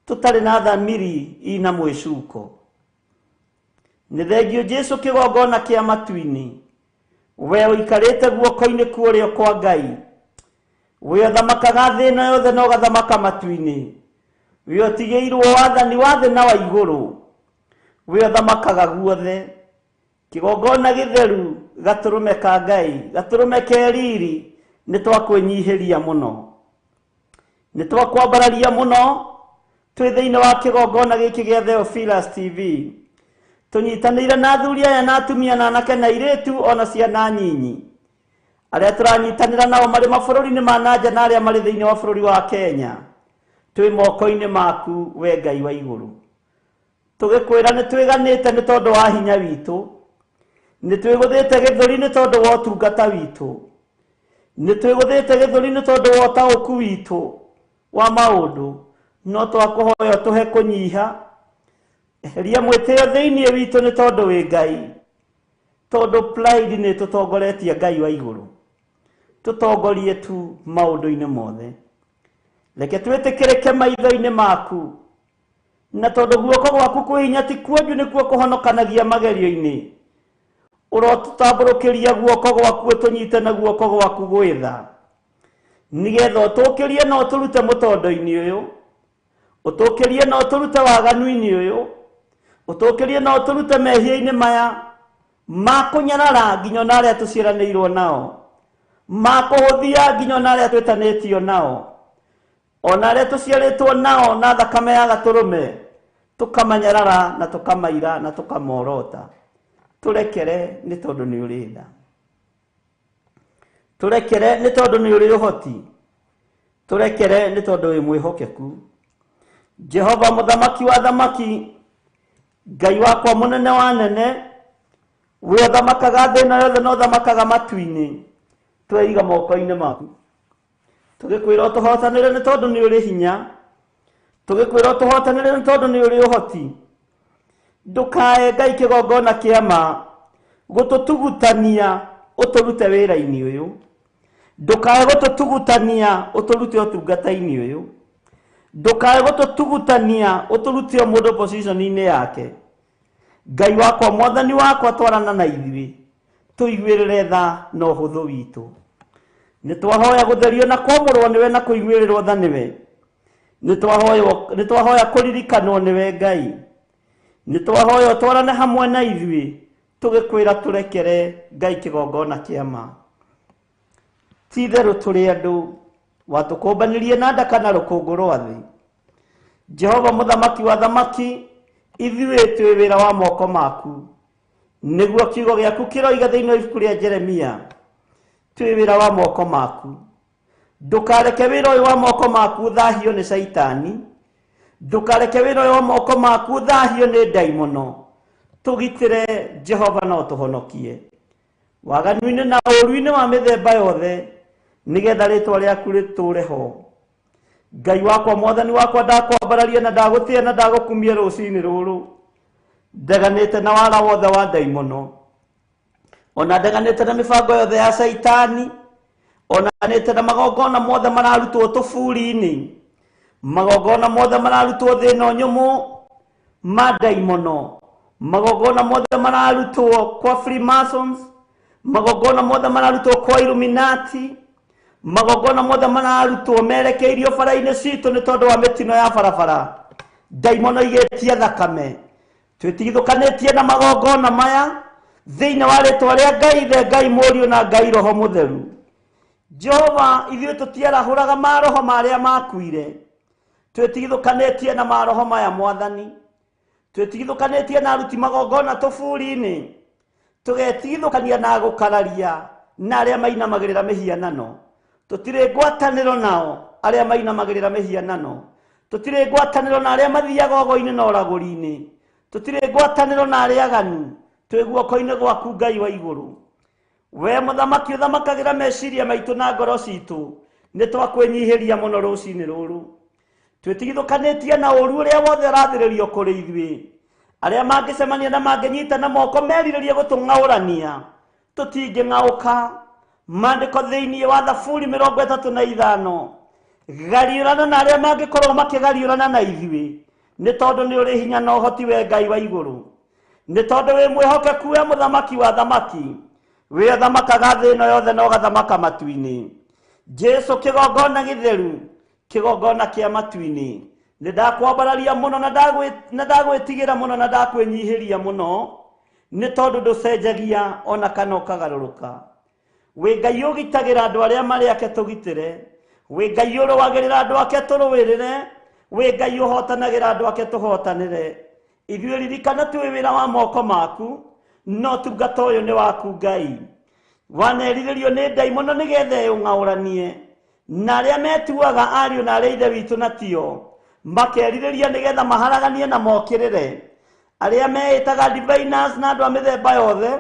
tũtarĩ na thamiri ina mwĩcuko. Nĩ thengio Jesu kĩgongona kĩa matu-inĩ, we ũikarĩte guoko-inĩ kwa ũrĩo kwa Ngai, we ũthamakaga thĩ ĩno yothe na ũgathamaka matu-inĩ, we ũtigĩirwo wathani wa thĩ na wa igũrũ, we ũthamakaga guothe. Kĩgongona gĩtheru gatũrũme ka Ngai, gatũrũme ke riri, nĩ twakwĩnyihĩria mũno, nĩ twakwambararia mũno twĩ thĩinĩ wa kĩgongona gĩkĩ gĩa Theophilus TV, tũnyitanĩire na athuri aya na atumia na anake na airĩtu ona ciana nyinyi arĩa tũranyitanĩra nao marĩ mabũrũri-inĩ ma na nja na arĩa marĩ thĩinĩ wa bũrũri wa Kenya, twĩ moko-inĩ maku we Ngai wa igũrũ. Tũgĩkwĩra nĩ twĩganĩte nĩ tondũ wa hinya witũ, nĩ twĩgũthĩte gĩthũri nĩ tondũ wa ũtungata witũ, nĩ twĩgũthĩte gĩthũri nĩ tondũ wa ũtaũku witũ wa maũndũ, no twakũhoya ũtũhe kũnyiha, eheria mwĩtĩo thĩinĩ witũ nĩ tondũ wĩ Ngai, tondũ pride nĩ tũtongoretie Ngai wa igũrũ, tũtongorie tu maũndũ-inĩ mothe. Reke twĩtĩkĩrĩke maitho-inĩ maku, na tondũ guoko gwaku kwĩ hinya ti kuonju nĩkuo kũhonokanagia magerio-inĩ, ũrotũtambũrũkĩria guoko gwaku ũtũnyite na guoko gwaku gwĩtha, nĩgetha ũtũkĩrie na ũtũrute mũtondo-inĩ ũyũ, ũtũkĩrie na ũtũrute waganu-inĩ ũyũ, ũtũkĩrie na ũtũrute mehia-inĩ maya ma kũnyarara nginya ona arĩa tũciaranĩirwo nao, ma kũhũthia nginya ona arĩa twĩtanĩtio nao, ona arĩa tũciarĩtwo nao na thakame ya gatũrũme, tũkamanyarara na tũkamaira na tũkamorota. Tũrekere nĩ tondũ nĩ ũrĩ tha, tũrekere nĩ tondũ nĩ ũrĩ ũhoti, tũrekere nĩ tondũ wĩ mwĩhokeku. Jehova mũthamaki wa thamaki, Ngai wakwa mũnene wa nene, we ũthamakaga thĩ ĩno yothe na ũthamakaga matu-inĩ, tweiga moko-inĩ maku. Tũgĩkwĩra ũtũhotanĩre nĩ tondũ nĩ ũrĩ hinya, tũgĩkwĩra ũtũhotanĩre nĩ tondũ nĩ ũrĩ ũhoti. Ndũkae Ngai kĩgongona kĩa ma gũtũtugutania ũtũrute wĩra-inĩ ũyũ, ndũkae gũtũtugutania ũtũrute ũtungata-inĩ ũyũ, ndũkae gũtũtugutania ũtũrute o mũndũ position-inĩ yake. Ngai wakwa, mwathani wakwa, twarana na ithuĩ, tũiguĩrĩre tha na ũhũthũ witũ. Nĩ twahoya gũtherio na kwamũrwo nĩwe na kũiguĩrĩrwo tha nĩwe, nĩ twahoya kũririkanwo nĩwe Ngai, nĩ twahoya ũtwarane hamwe na ithuĩ, tũgĩkwĩra tũrekere Ngai kĩgongona kĩa ma. Ti itherũ tũrĩ andũ watũkũmbanĩrie na ndaka na rũkũngũ rwa thĩ. Jehova mũthamaki wa thamaki, ithuĩ twĩ wĩra wa moko maku, nĩguo kiugo gĩaku kĩroiga thĩinĩ wa ibuku rĩa Jeremia, twĩ wĩra wa moko maku. Ndũkareke wĩra ũyũ wa moko maku ũthahio nĩ Caitani, ndũkareke wĩra ũyũ wa moko maku ũthahio nĩ ndaimono. Tũgitĩre Jehova no tũhonokie waganu-inĩ na ũũru-inĩ wa mĩthemba yothe, nĩgetha rĩtwa rĩaku rĩtũũre ho. Ngai wakwa, mwathani wakwa, ndakwambararia na ndagũtĩĩa na ndagũkumia rũcinĩ rũrũ. Ndeganĩte na wara wothe wa ndaimono, ona ndeganĩte na mĩbango yothe ya caitani, ona ndeganĩte na magongona mothe mararutwo tũburi-inĩ, magongona mothe mararutwo thĩ ĩno nyũmũ ma ndaimono, magongona mothe mararutwo kwa Freemasons, magongona mothe mararutwo kwa Illuminati, magongona mothe mararutwo merekeirio bara-inĩ citũ nĩ tondũ wa mĩtino ya barabara. Ndaimono igĩtia thakame, twĩtigithũkanĩtie na magongona maya thĩinĩ wa rĩtwa rĩa Ngai Ithe, Ngai Mũriũ na Ngai Roho Mũtheru. Jehova, ithuĩ tũtiarahũraga maroho marĩa makuire, twĩtigithũkanĩtie na maroho maya mwathani, twĩtigithũkanĩtie na aruti magongona tũburi-inĩ, tũgetigithũkania na gũkararia na arĩa mainamagĩrĩra mĩhianano. Tũtirĩ ngwatanĩro nao arĩa mainamagĩrĩra mĩhianano, tũtirĩ ngwatanĩro na arĩa mathiaga ogo-inĩ na ũragũri-inĩ, tũtirĩ ngwatanĩro na arĩa aganu. Twĩ guoko-inĩ gwaku Ngai wa igũrũ. We mũthamaki ũthamakagĩra meciria maitũ na ngoro citũ, nĩ twakwĩnyihĩria mũno rũcinĩ rũrũ. Twĩtigithũkanĩtie na ũũru ũrĩa wothe ũrathĩrĩrio kũrĩ ithuĩ. Arĩa mangĩcemania na mangĩnyita na moko merirĩrie gũtũng'aũrania, tũtingĩng'aũka. Maandĩko thĩinĩ wa Thaburi 35, gariũrana na arĩa mangĩkorwo makĩgariũrana na ithuĩ, nĩ tondũ nĩ ũrĩ hinya na ũhoti we Ngai wa igũrũ, nĩ tondũ wĩ mwĩhokeku we mũthamaki wa thamaki, wĩ ũthamakaga thĩ ĩno yothe na ũgathamaka matu-inĩ. Jesu kĩgongona gĩtheru, kĩgongona kĩa matu-inĩ, nĩ ndakwambararia mũno na ndagwĩtigĩra mũno na ndakwĩnyihĩria mũno, nĩ tondũ ndũcenjagia ona kana ũkagarũrũka. Wĩ Ngai ũgitagĩra andũ arĩa marĩ ake tũgitĩre, wĩ Ngai ũrũagĩrĩra andũ ake tũrũĩrĩre, wĩ Ngai ũhotanagĩra andũ ake tũhotanĩre. Ithuĩ ririkana twĩ wĩra wa moko maku, no tungata ũyũ nĩ waku Ngai. Wanerirĩrio nĩ ndaimono nĩgetha ĩũng'aũranie na arĩa metuaga ariũ na arĩa ithe witũ na tio, makerirĩria nĩgetha maharaganie na mokĩrĩre arĩa meĩtaga diviners na andũ a mĩthemba yothe,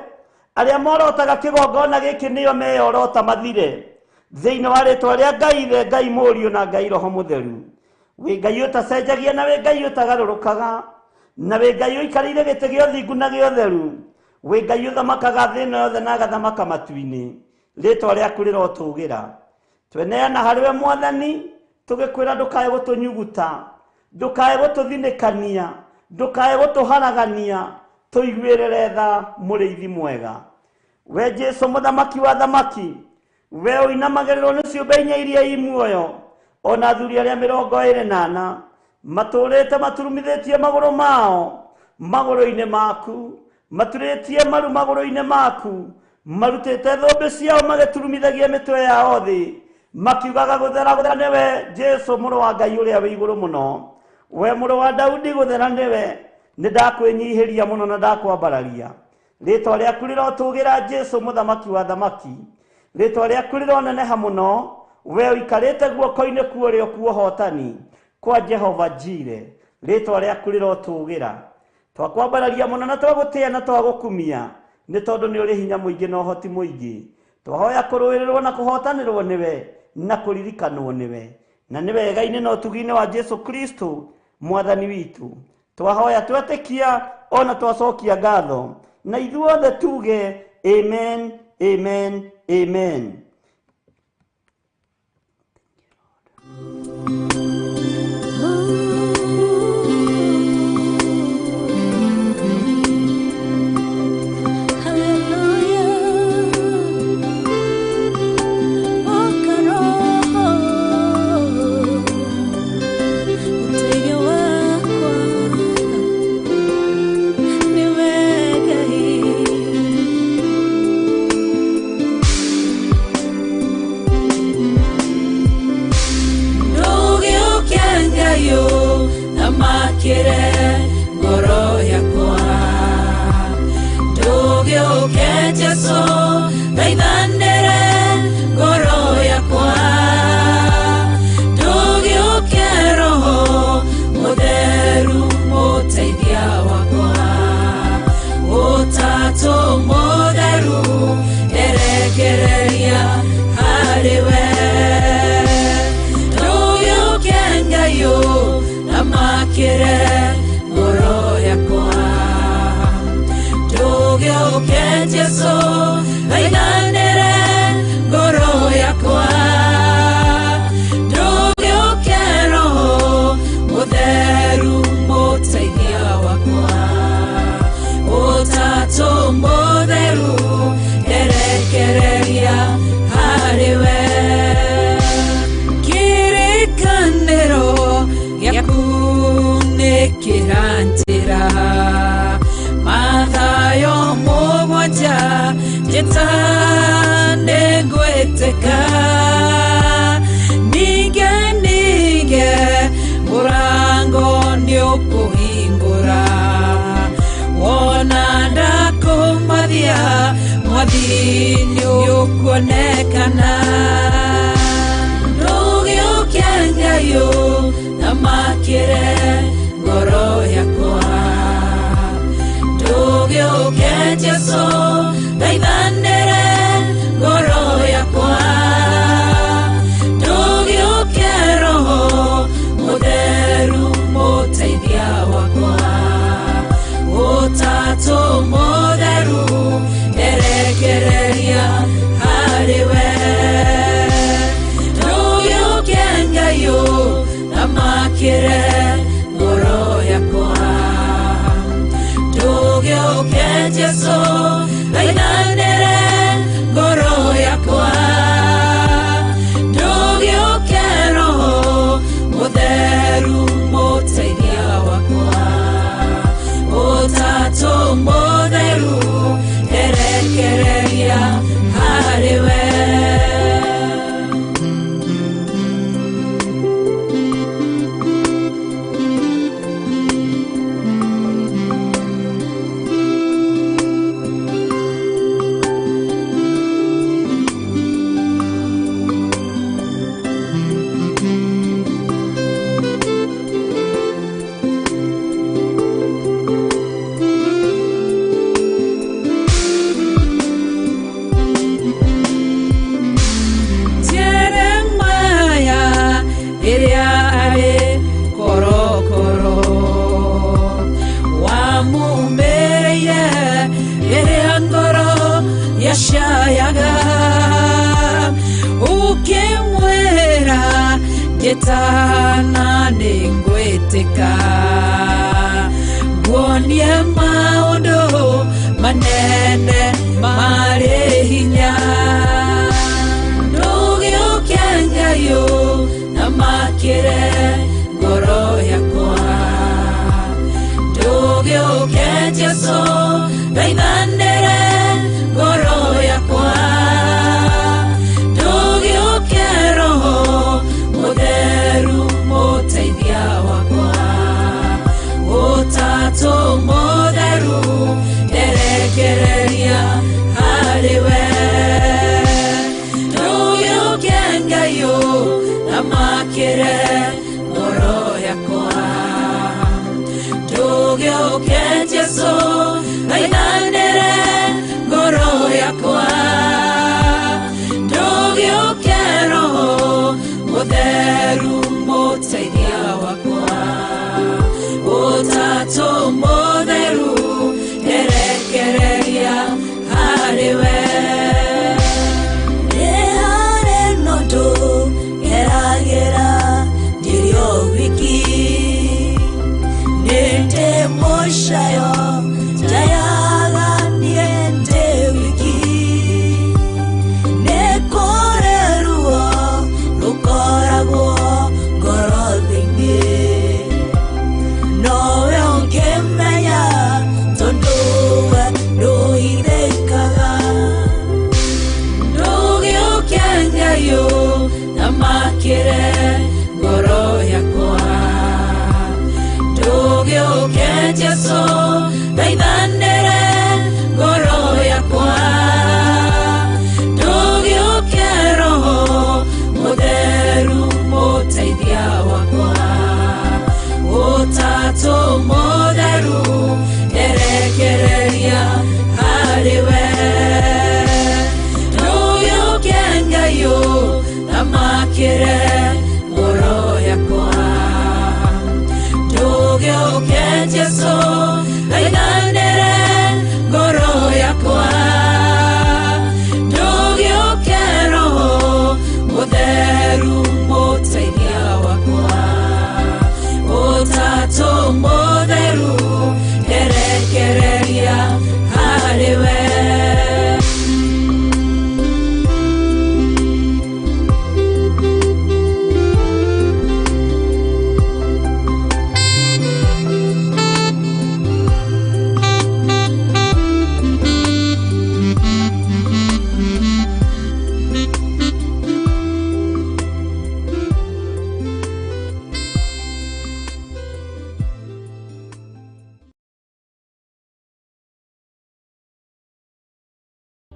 arĩa morotaga kĩgongona gĩkĩ nĩo meyorota mathire thĩinĩ wa rĩtwa rĩa Ngai Ithe, Ngai Mũriũ na Ngai Roho Mũtheru. Wĩ Ngai ũtacenjagia na wĩ Ngai ũtagarũrũkaga, na wĩ Ngai ũikarĩire gĩtĩ gĩa ũthingu na gĩa ũtheru, wĩ Ngai ũthamakaga thĩ ĩno yothe na agathamaka matu-inĩ. Rĩtwa rĩaku rĩrotũgĩra. Tweneana harĩ we mwathani, tũgĩkwĩra ndũkae gũtũnyuguta, ndũkae gũtũthinĩkania, ndũkae gũtũharagania, tũiguĩrĩre tha mũrĩithi mwega. We Jesu mũthamaki wa thamaki, we ũinamagĩrĩrwo nĩ ciũmbe inya iria i muoyo, ona athuri arĩa 24 matũrĩte maturumithĩtie magũrũ mao magũrũ-inĩ maku, maturĩtie maru magũrũ-inĩ maku, marutĩte thũmbĩ ciao magĩturumithagia mĩtwe yao thĩ, makiugaga gũthera gũthera nĩwe Jesu mũrũ wa Ngai ũrĩa wĩ igũrũ mũno, we mũrũ wa Daudi gũthera nĩwe. Nĩ ndakwĩnyihĩria mũno na ndakwambararia. Rĩtwa rĩaku rĩrotũgĩra Jesu mũthamaki wa thamaki, rĩtwa rĩaku rĩroneneha mũno, we ũikarĩte guoko-inĩ kuo ũrĩa kuohotani kwa Jehova Jire, rĩtwa rĩaku rĩrotũgĩra. Twakwambararia mũno na twagũtĩĩa na twagũkumia, nĩ tondũ nĩ ũrĩ hinya mũingĩ na ũhoti mũingĩ. Twahoya kũrũĩrĩrwo na kũhotanĩrwo nĩwe na kũririkanwo nĩwe, na nĩ wega-inĩ na ũtugi-inĩ wa Jesu Kristo mwathani witũ. Twahoya twetĩkia ona twacokia ngatho, na ithuothe tuge amen, amen, amen. Ngoro yakwa ndũgĩũke Jesu thaithanĩre ngoro yakwa ndũgĩũke Roho Mũtheru mũteithia wakwa Jesu thaithanĩre ngoro yakwa ndũgĩũke Roho Mũtheru mũteithia wakwa Ũtatũ Mũtheru nderekereria harĩ we kĩrĩkanĩro gĩaku nĩ kĩranjĩra Mathayo mũgwanja njĩta nĩngwĩtĩka ninge ninge mũrango nĩũkũhingũra wona ndakũmathia mwathi nĩũkuonekana ndũgĩũke Ngai ũthamakĩre ngoro yakwa ndũgĩũke Jesu thaithanĩre ngoro yakwa ndũgĩũke Roho Mũtheru mũteithia wakwa Ũtatũ Mũtheru nderekereria harĩ we ndũgĩũke Ngai ũthamakĩre ngoro yakwa ndũgĩũke Jesu thaithanĩre ngoro yakwa ndũgĩũke Roho Mũtheru mũteithia wakwa Ũtatũ Mũtheru nderekereria harĩ we Jeremiah rĩrĩa arĩ korokoro wamumĩrĩire rĩrĩa ngoro yacayaga ũkĩmwĩra njĩtana nĩngwĩtĩka nguonie maũndũ manene marĩ hinya ndũgĩũke Ngai ũthamakĩre ngoro yakwa ndũgĩũke Jesu thaithanĩre ngoro yakwa ndũgĩũke Roho Mũtheru mũteithia wakwa Ũtatũ Mũtheru nderekereria harĩ we.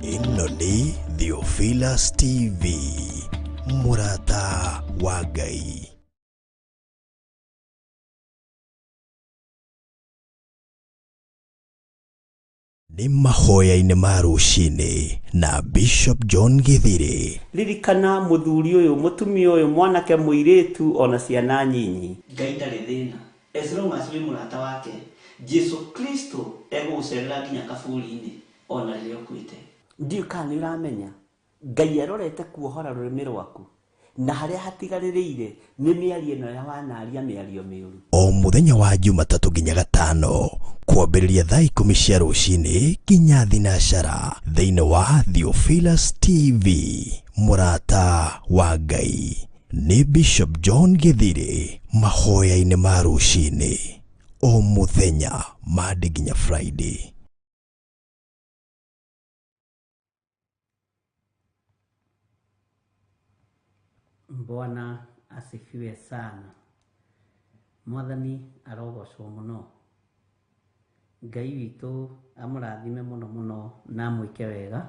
Ĩno nĩ Theophilus TV, mũrata wa Ngai. Nĩ mahoya-inĩ ma rũcinĩ na Bishop John Githiri. Ririkana mũthuri ũyũ, mũtumia ũyũ, mwanake mũirĩtu ona ciana nyinyi. Ngai ndarĩ thĩna as long as wĩ mũrata wake. Jesu Kristo egũgũcerera nginya kaburi-inĩ ona rĩrĩa ũkuĩte. Ndiũĩ kana nĩ ũramenya Ngai arorete kuohora rũrĩmĩ rwaku na harĩa hatigarĩrĩire nĩ mĩario ĩno ya wanaria mĩario mĩũru. O mũthenya wa Jumatatũ nginya Gatano kwambĩrĩria thaa 10 cia rũcinĩ nginya thinacara thĩinĩ wa Theophilus TV, mũrata wa Ngai. Nĩ Bishop John Githiri mahoya-inĩ ma rũcinĩ o mũthenya Monday nginya Friday. Bwana asifiwe sana. Mwathani arogocwo mũno. Ngai witũ amũrathime mũno mũno na amwĩke wega,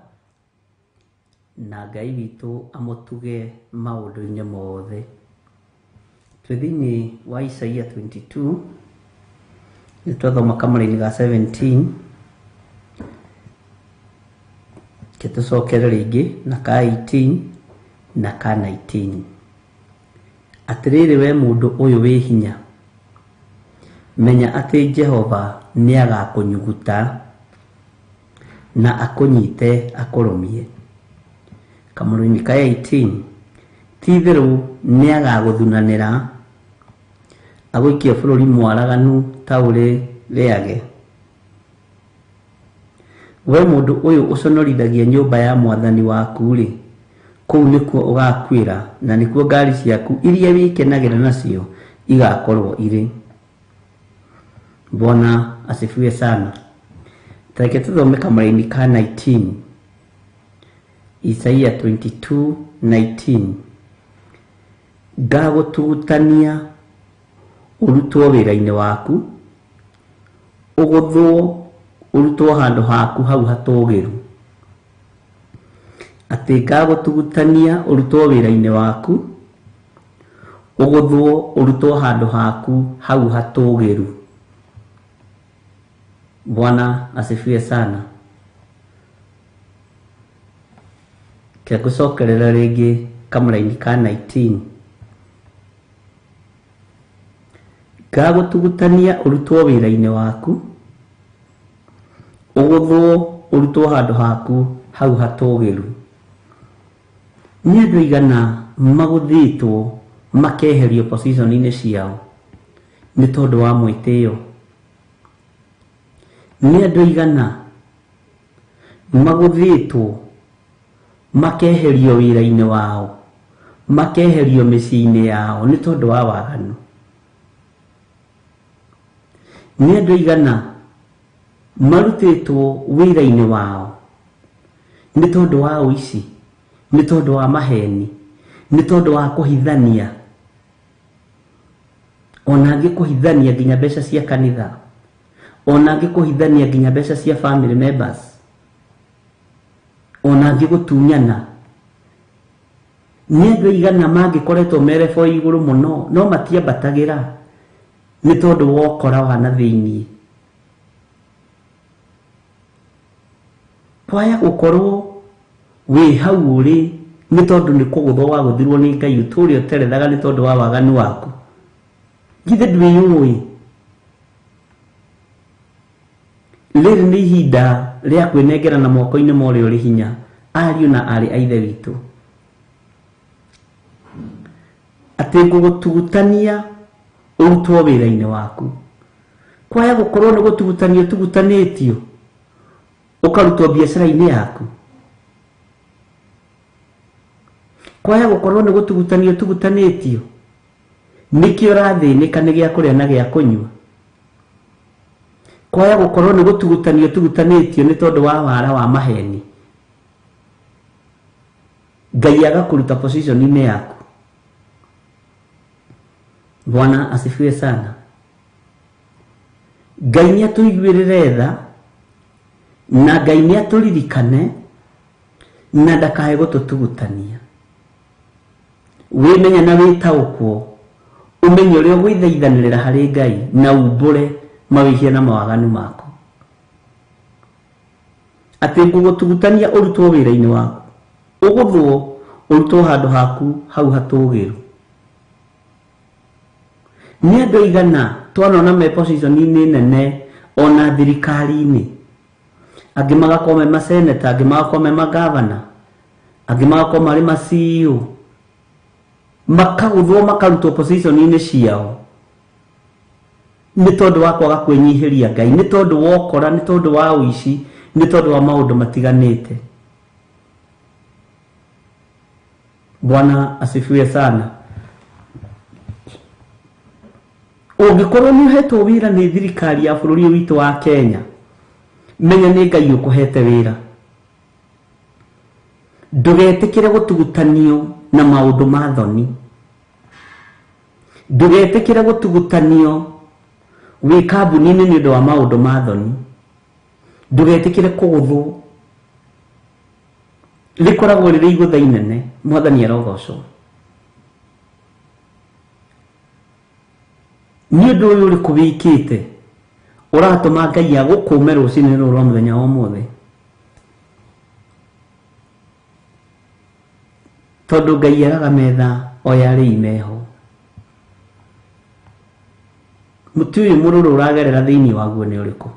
na Ngai witũ amũtuge maũndũ-inĩ mothe. Twĩ thĩinĩ wa Isaia 22, nĩ twathoma kamũraini ga 17, ke tũcokere rĩngĩ na ka 18 na ka 19. Atĩrĩrĩ we mũndũ ũyũ wĩ hinya, menya atĩ Jehova nĩagakũnyuguta na akũnyite akũrũmie. Kamũraini ka 18, ti-itherũ nĩagagũthunanĩra agũikie bũrũri mwaraganu ta ũrĩ rĩage. We mũndũ ũyũ ũconorithagia nyũmba ya mwathani waku-rĩ, kũu nĩkuo ũgakuĩra na nĩkuo ngari ciaku iria wĩkenagĩra nacio igakorwo irĩ. Bwana asifiwe sana. Tareke tũthome kamũraini ka 19, Isaia 22:19. Ngagũtugutania ũrutwo wĩra-inĩ waku, ũgũthwo ũrutwo handũ haku hau hatũũgĩru. Atĩ ngagũtugutania ũrutwo wĩra-inĩ waku, ũgũthwo ũrutwo handũ haku hau hatũũgĩru. Bwana asifiwe sana. Ke ngũcokerera rĩngĩ kamũraini ka 19. Ngagũtugutania ũrutwo wĩra-inĩ waku, ũgũthwo ũrutwo handũ haku hau hatũũgĩru. Nĩ andũ aigana magũthĩtwo makeherio position-inĩ ciao nĩ tondũ wa mwĩtĩo? Nĩ andũ aigana magũthĩtwo makeherio wĩra-inĩ wao, makeherio mĩciĩ-inĩ yao nĩ tondũ wa waganu? Nĩ andũ aigana marutĩtwo wĩra-inĩ wao nĩ tondũ wa ũici, nĩ tondũ wa maheni, nĩ tondũ wa kũhithania, ona angĩ kũhithania nginya mbeca cia kanitha, ona angĩ kũhithania nginya mbeca cia family members, ona angĩ gũtunyana. Nĩ andũ aigana mangĩkoretwo merebo igũrũ mũno no matiambatagĩra nĩ tondũ wa ũkora wa na thĩinĩ. Kwaya gũkorwo wĩ hau ũrĩ nĩ tondũ nĩ kũgũthwo wagũthirwo nĩ Ngai ũtũũre ũterethaga nĩ tondũ wa waganu waku. Githĩ ndwĩyũĩ? Rĩrĩ nĩ ihinda rĩa kwĩnengera na moko-inĩ ma ũrĩa ũrĩ hinya, ariũ na aarĩ a Ithe witũ. Atĩ ngũgũtugutania ũrutwo wĩra-inĩ waku. Kwaya gũkorwo nĩ gũtugutanio ũtugutanĩtio ũkarutwo biacara-inĩ yaku. Kwaya gũkorwo nĩ gũtugutanio ũtugutanĩtio nĩkĩo ũrathĩnĩka nĩ gĩa kũrĩa na gĩa kũnyua. Kwaya gũkorwo nĩ gũtugutanio ũtugutanĩtio nĩ tondũ wa wara wa maheni, Ngai agakũruta position-inĩ yaku. Bwana asifiwe sana. Ngai nĩ atũiguĩrĩre tha na Ngai nĩ atũririkane Na ndakae gũtũtugutania. Wĩmenye na wĩtaũkwo, ũmenye ũrĩa ũgwĩthaithanĩrĩra harĩ Ngai na umbũre mawĩhia na mawaganu maku. Atĩ ngũgũtugutania ũrutwo wĩra-inĩ waku, ũgũthwo ũrutwo handũ haku hau hatũgĩru. Nĩ andũ aigana twanona me position-inĩ nene ona thirikari-inĩ, angĩ magakorwo me maseneta, angĩ magakorwo me magavana, angĩ magakorwo marĩ ma CEO, makagũthwo makarutwo position-inĩ ciao nĩ tondũ wa kwaga kwĩnyihĩria Ngai, nĩ tondũ wa ũkora, nĩ tondũ wa ũici, nĩ tondũ wa maũndũ matiganĩte. Bwana asifiwe sana. Ũngĩkorwo nĩ ũhetwo wĩra nĩ thirikari ya bũrũri ũyũ witũ wa Kenya, menya nĩ Ngai ũkũhete wĩra. Ndũgetĩkĩre gũtugutanio na maũndũ ma thoni. Ndũgetĩkĩre gũtugutanio wĩ kambuni-inĩ nĩ ũndũ wa maũndũ ma thoni. Ndũgetĩkĩre kũgũthwo. Rĩkoragwo rĩrĩ igũtha inene. Mwathani arogocwo. Nĩ ũndũ ũyũ ũrĩkũ wĩkĩte ũratũma Ngai agũkũme rũcinĩ rũrũ rwa mũthenya wa ũmũthĩ? Tondũ Ngai araga metha o yarĩ imeho. Mũtĩ ũyũ mũrũrũ ũragerera thĩinĩ waguo nĩ ũrĩkũ?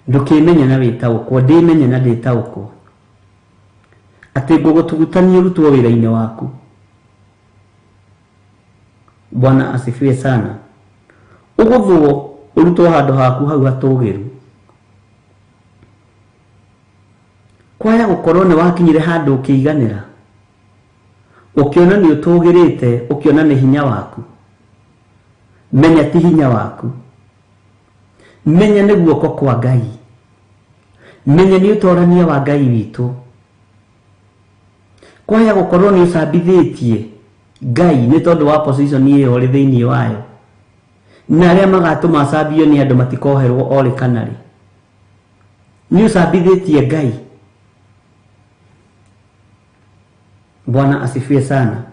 Ndũkĩmenye na wĩtaũkwo, ndĩmenye na ndĩtaũkwo. Atĩ ngũgũtugutania ũrutwo wĩra-inĩ waku. Bwana asifiwe sana. Ũgũthwo ũrutwo handũ haku hau hatũgĩru. Kwaya gũkorwo nĩ wakinyire handũ ũkĩiganĩra, ũkĩona nĩ ũtũgĩrĩte, ũkĩona nĩ hinya waku. Menya ti hinya waku. Menya nĩ guoko kwa Ngai. Menya nĩ ũtorania wa Ngai witũ. Kwaya gũkorwo nĩ ũcambithĩtie Ngai nĩ tondũ wa position ĩyo ũrĩ thĩinĩ wayo. Na arĩa magatũma acambio nĩ andũ matikoherwo orĩ kana rĩ. Nĩ ũcambithĩtie Ngai. Bwana asifiwe sana.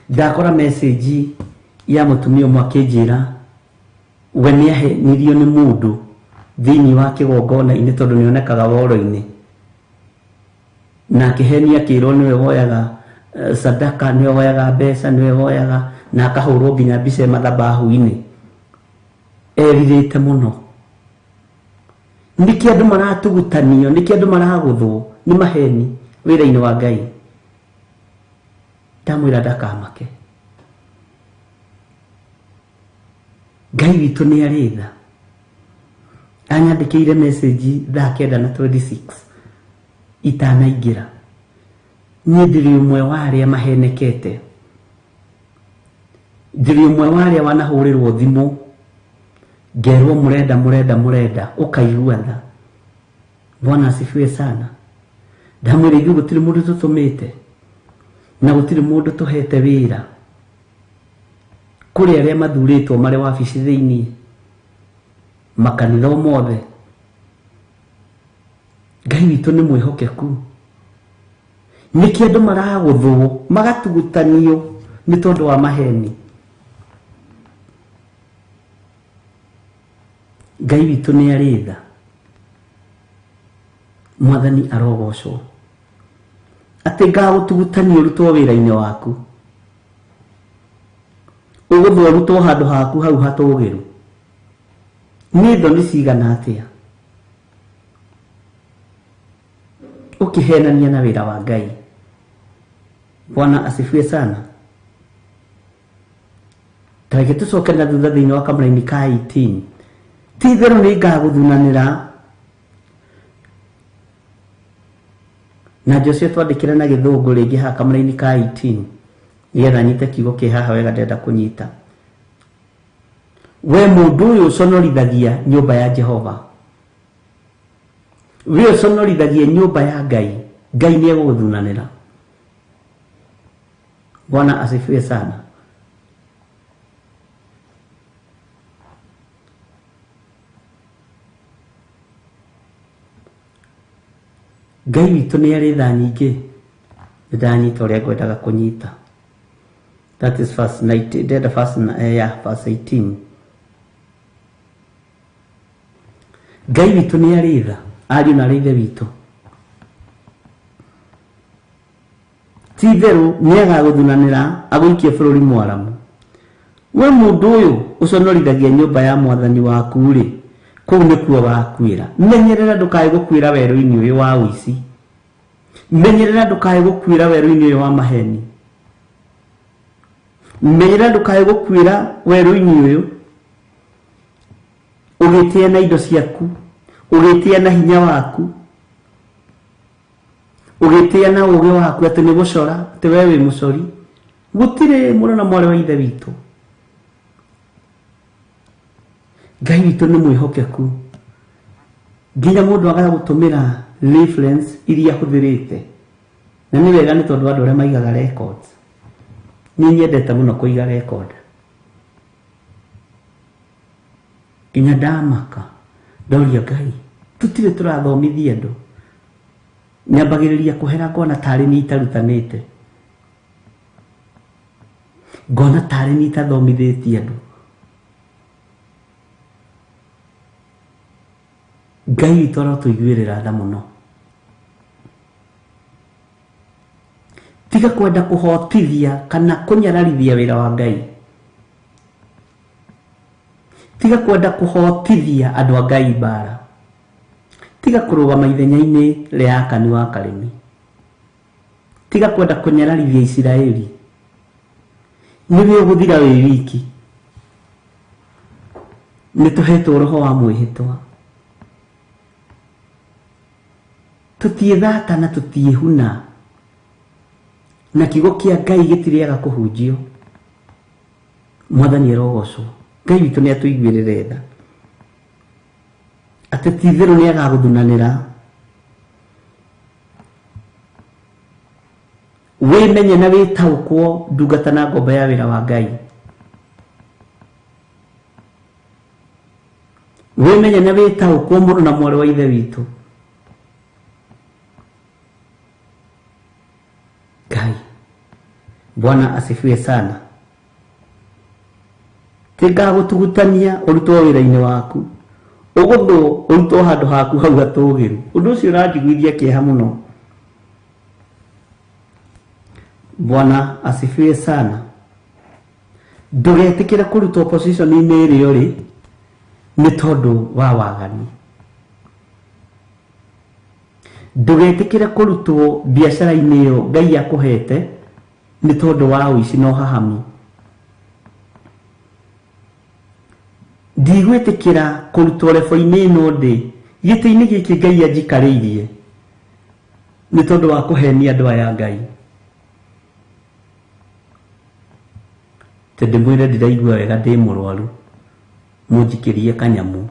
Ndakora message ya mũtumia ũmwe akĩnjĩra we nĩ ahenirio nĩ mũndũ thĩinĩ wa kĩgongona-inĩ tondũ nĩ onekaga woro-inĩ. Na akĩhenia akĩrwo nĩwe woyaga sadaka, nĩwe woyaga mbeca, nĩwe woyaga, na akahũrwo nginya mbica e mathabahu-inĩ. Erirĩte mũno. Nĩkĩ andũ maratugutanio, nĩkĩ andũ maragũthwo nĩ maheni wĩra-inĩ wa Ngai? Ndamwĩra ndakamake. Ngai witũ nĩ arĩ tha. Anyandĩkĩire message thaa kenda na 26 itanaingĩra. Niĩ ndĩrĩ ũmwe wa arĩa mahenekete. Ndĩrĩ ũmwe wa arĩa wanahũrĩrwo thimũ ngerwo mũrenda mũrenda mũrenda, ũkaigua tha. Bwana asifiwe sana. Ndamwĩra ithuĩ gũtirĩ mũndũ tũtũmĩte na gũtirĩ mũndũ tũhete wĩra. Kũrĩ arĩa mathurĩtwo marĩ wabici thĩinĩ, makanitha o mothe. Ngai witũ nĩ mwĩhokeku. Nĩkĩ andũ maragũthwo magatugutanio nĩ tondũ wa maheni? Ngai witũ nĩ arĩ tha. Mwathani arogocwo. Atĩ ngagũtugutania ũrutwo wĩra-inĩ waku. Ũgũthwo ũrutwo handũ haku hau hatũgĩru. Nĩ thoni cigana atĩa ũkĩhenania na wĩra wa Ngai? Bwana asifiwe sana. Tareke tũcoke na thutha thĩinĩ wa kamũraini ka 18. Ti itherũ nĩ ngagũthunanĩra. Na Joshua twandĩkĩre na gĩthũngũ rĩngĩ haha kamũraini ka 18 nĩgetha nyite kiugo kĩ haha wega ndĩrenda kũnyita. We mũndũ ũyũ ũconorithagia nyũmba ya Jehova, we ũconorithagia nyũmba ya Ngai, Ngai nĩ egũgũthunanĩra. Bwana asifiwe sana. Ngai witũ nĩ arĩ tha nyingĩ. Nĩ ndanyita ũrĩa ngwendaga kũnyita. That is verse 19, ndĩrenda verse, yeah, verse 18. Ngai witũ nĩ arĩ tha, ariũ na arĩ ithe witũ. Ti itherũ nĩ agagũthunanĩra agũikie bũrũri mwaramu. We mũndũ ũyũ ũconorithagia nyũmba ya mwathani waku-rĩ, kũu nĩkuo ũgakuĩra. Menyerera ndũkae gũkuĩra werũ-inĩ ũyũ wa ũici. Menyerera ndũkae gũkuĩra werũ-inĩ ũyũ wa maheni. Menyerera ndũkae gũkuĩra werũ-inĩ ũyũ ũgĩtĩa na indo ciaku, ũgĩtĩa na hinya waku, ũgĩtĩa na ũgĩ waku atĩ nĩ gũcora, atĩ we wĩ mũcori. Gũtirĩ mũrũ na mwarĩ wa ithe witũ. Ngai witũ nĩ mwĩhokeku. Nginya mũndũ agaga gũtũmĩra reference iria ahũthĩrĩte. Na nĩ wega nĩ tondũ andũ arĩa maigaga records. Niĩ nyendete mũno kũiga record. Nginya ndamaka ndoria Ngai, tũtirĩ tũrathomithia andũ. Nyambagĩrĩria kũhera ngona tarĩ niĩ itarutanĩte. Ngona tarĩ niĩ itathomithĩtie andũ. Ngai witũ arotũiguĩrĩra tha mũno. Tiga kwenda kũhotithia kana kũnyararithia wĩra wa Ngai. Tiga kwenda kũhotithia andũ a Ngai mbara. Tiga kũrũgama ithenya-inĩ rĩa Akani wa Karĩmi. Tiga kwenda kũnyararithia Isiraeli. Nĩwe ũgũthira wĩ wiki. Nĩ tũhetwo roho wa mwĩhĩtwa. Tũtiĩthata na tũtiĩhuna. Na kiugo kĩa Ngai gĩtirĩaga kũhunjio. Mwathani arogocwo. Ngai witũ nĩ atũiguĩrĩre tha. Atĩ ti itherũ nĩ agagũthunanĩra. Wĩmenye na wĩtaũkwo ndungata na ngombo ya wĩra wa Ngai. Wĩmenye na wĩtaũkwo mũrũ na mwarĩ wa ithe witũ. Ngai. Bwana asifiwe sana. Tingagũtugutania ũrutwo wĩra-inĩ waku. Ũgũthwo ũrutwo handũ haku hau hatũũgĩru. Ũndũ ũcio ũranjiguithia kĩeha mũno. Bwana asifiwe sana. Ndũgetĩkĩre kũrutwo position-inĩ ĩrĩa ũrĩ nĩ tondũ wa waganu. Ndũgetĩkĩre kũrutwo biacara-inĩ ĩyo Ngai akũhete nĩ tondũ wa ũici na ũhahami. Ndigwĩtĩkĩra kũrutwo rebo-inĩ ĩno ndĩ gĩtĩ-inĩ gĩkĩ Ngai anjikarĩirie nĩ tondũ wa kũhenia andũ aya Ngai. Tondũ ndĩmwĩre ndiraigua wega ndĩ mũrwaru, mũnjikĩrie kanyamũ.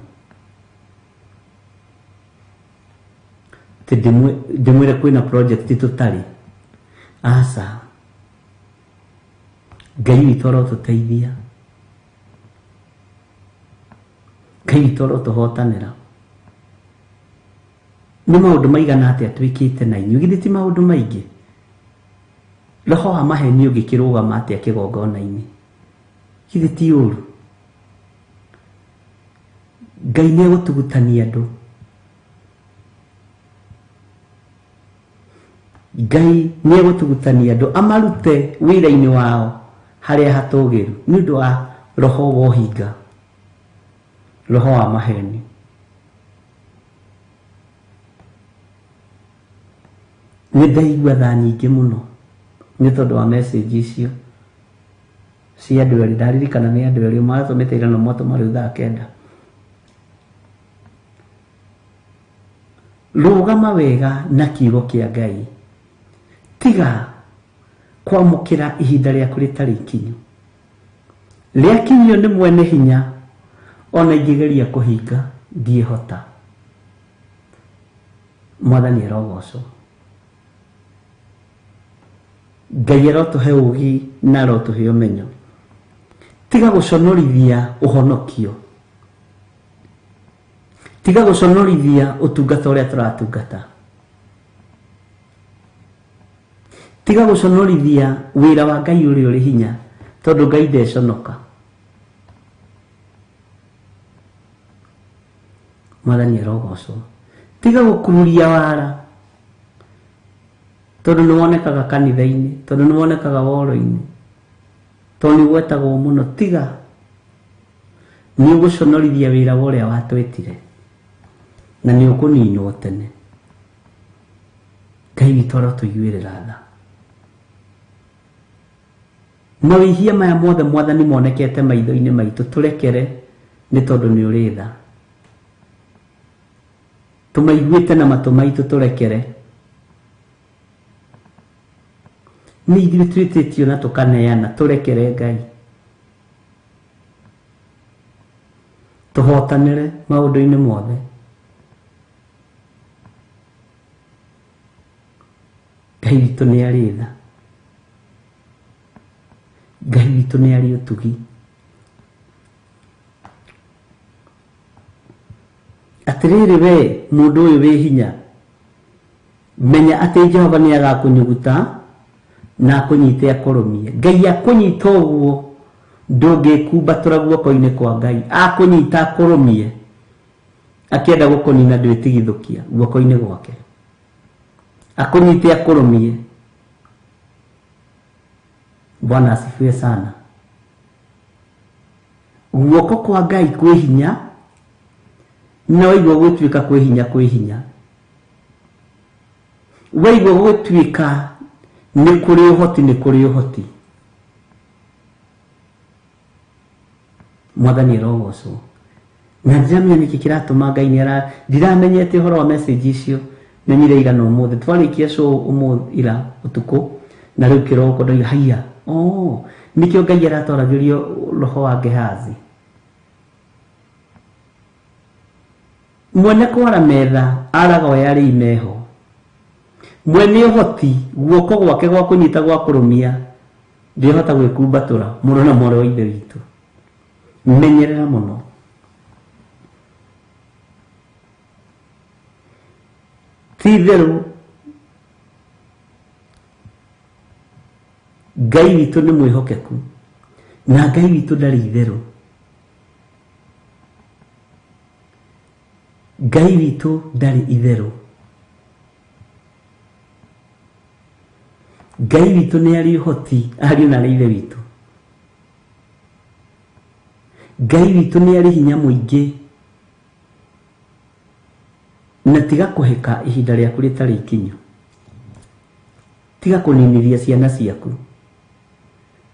Ndĩmwĩre kwĩna project tũtarĩ. Aca. Ngai witũ arotũteithia. Ngai witũ arotũhotanĩra. Nĩ maũndũ maigana atĩa twĩkĩte na inyuĩ? Githĩ ti maũndũ maingĩ? Roho wa maheni ũngĩkĩrũgama atĩa kĩgongona-inĩ? Githĩ ti ũru? Ngai nĩ egũtugutania andũ. Ngai nĩ egũtugutania andũ amarute wĩra-inĩ wao harĩa hatũũgĩru nĩ ũndũ wa roho wa ũhinga, roho wa maheni. Nĩ ndaigua tha nyingĩ mũno nĩ tondũ wa message icio cia andũ erĩ. Ndaririkana nĩ andũ erĩ maratũmĩte ira na mwatũma rĩu thaa kenda. Rũgama wega na kiugo kĩa Ngai. Tiga kwamũkĩra ihinda rĩaku rĩtarĩ ikinyu. Rĩakinyio nĩ mwene hinya, ona ingĩgeria kũhinga ndiĩhota. Mwathani arogocwo. Ngai arotũhe ũũgĩ na arotũhe ũmenyo. Tiga gũconorithia ũhonokio. Tiga gũconorithia ũtungata ũrĩa tũratungata. Tiga gũconorithia wĩra wa Ngai ũrĩa ũrĩ hinya, tondũ Ngai ndeconoka. Mwathani arogocwo. Tiga gũkururia wara, tondũ nĩ wonekaga kanitha-inĩ, tondũ nĩ wonekaga woro-inĩ, tondũ nĩ ũgwetagwo mũno. Tiga, nĩ ũgũconorithia wĩra wa ũrĩa watwĩtire, na nĩ ũkũninwo tene. Ngai witũ arotũiguĩrĩra tha. Mawĩhia maya mothe Mwathani monekete maitho-inĩ maitũ, tũrekere nĩ tondũ nĩ ũrĩ tha. Tũmaiguĩte na matũ maitũ, tũrekere. Nĩ ithuĩ twĩtĩtio na tũkaneana, tũrekere Ngai. Tũhotanĩre maũndũ-inĩ mothe. Ngai witũ nĩ arĩ tha. Ngai witũ nĩ arĩ ũtugi. Atĩrĩrĩ we mũndũ ũyũ wĩ hinya, menya atĩ Jehova nĩ agakũnyuguta na akũnyite akũrũmie. Ngai akũnyita ũguo ndũngĩkumbatũra guoko-inĩ kwa Ngai, akũnyita akũrũmie, akĩenda gũkũnina ndwĩtigithũkia guoko-inĩ gwake, akũnyite akũrũmie. Bwana asifiwe sana. Guoko kwa Ngai kwĩ hinya, na waigua gwĩtuĩka kwĩ hinya, kwĩ hinya. Waigua gwĩtuĩka nĩ kũrĩ ũhoti, nĩ kũrĩ ũhoti. Mwathani arogocwo. Na ndiramenya nĩkĩ kĩratũma Ngai nĩ ara, ndiramenyete ũhoro wa message icio, menyire ira na ũmũthĩ. Twarĩkia show ũmũthĩ ira ũtukũ, na rĩu kĩroko ndoiga haiya, oh, nĩkĩo Ngai aratwaragĩrio roho wa Gehazi. Mwene kwara metha araga oya rĩi meho. Mwene ũhoti guoko gwake gwa kũnyita gwa kũrũmia ndĩhota gwĩkumbatũra mũrũ na mwarĩ wa Ithe witũ. Menyerera mũno. Ti itherũ Ngai witũ nĩ mwĩhokeku, na Ngai witũ ndarĩ itherũ. Ngai witũ ndarĩ itherũ. Ngai witũ nĩ arĩ ũhoti, ariũ na arĩ Ithe witũ. Ngai witũ nĩ arĩ hinya mũingĩ. Na tiga kũhĩka ihinda rĩaku rĩtarĩ ikinyu. Tiga kũninithia ciana ciaku.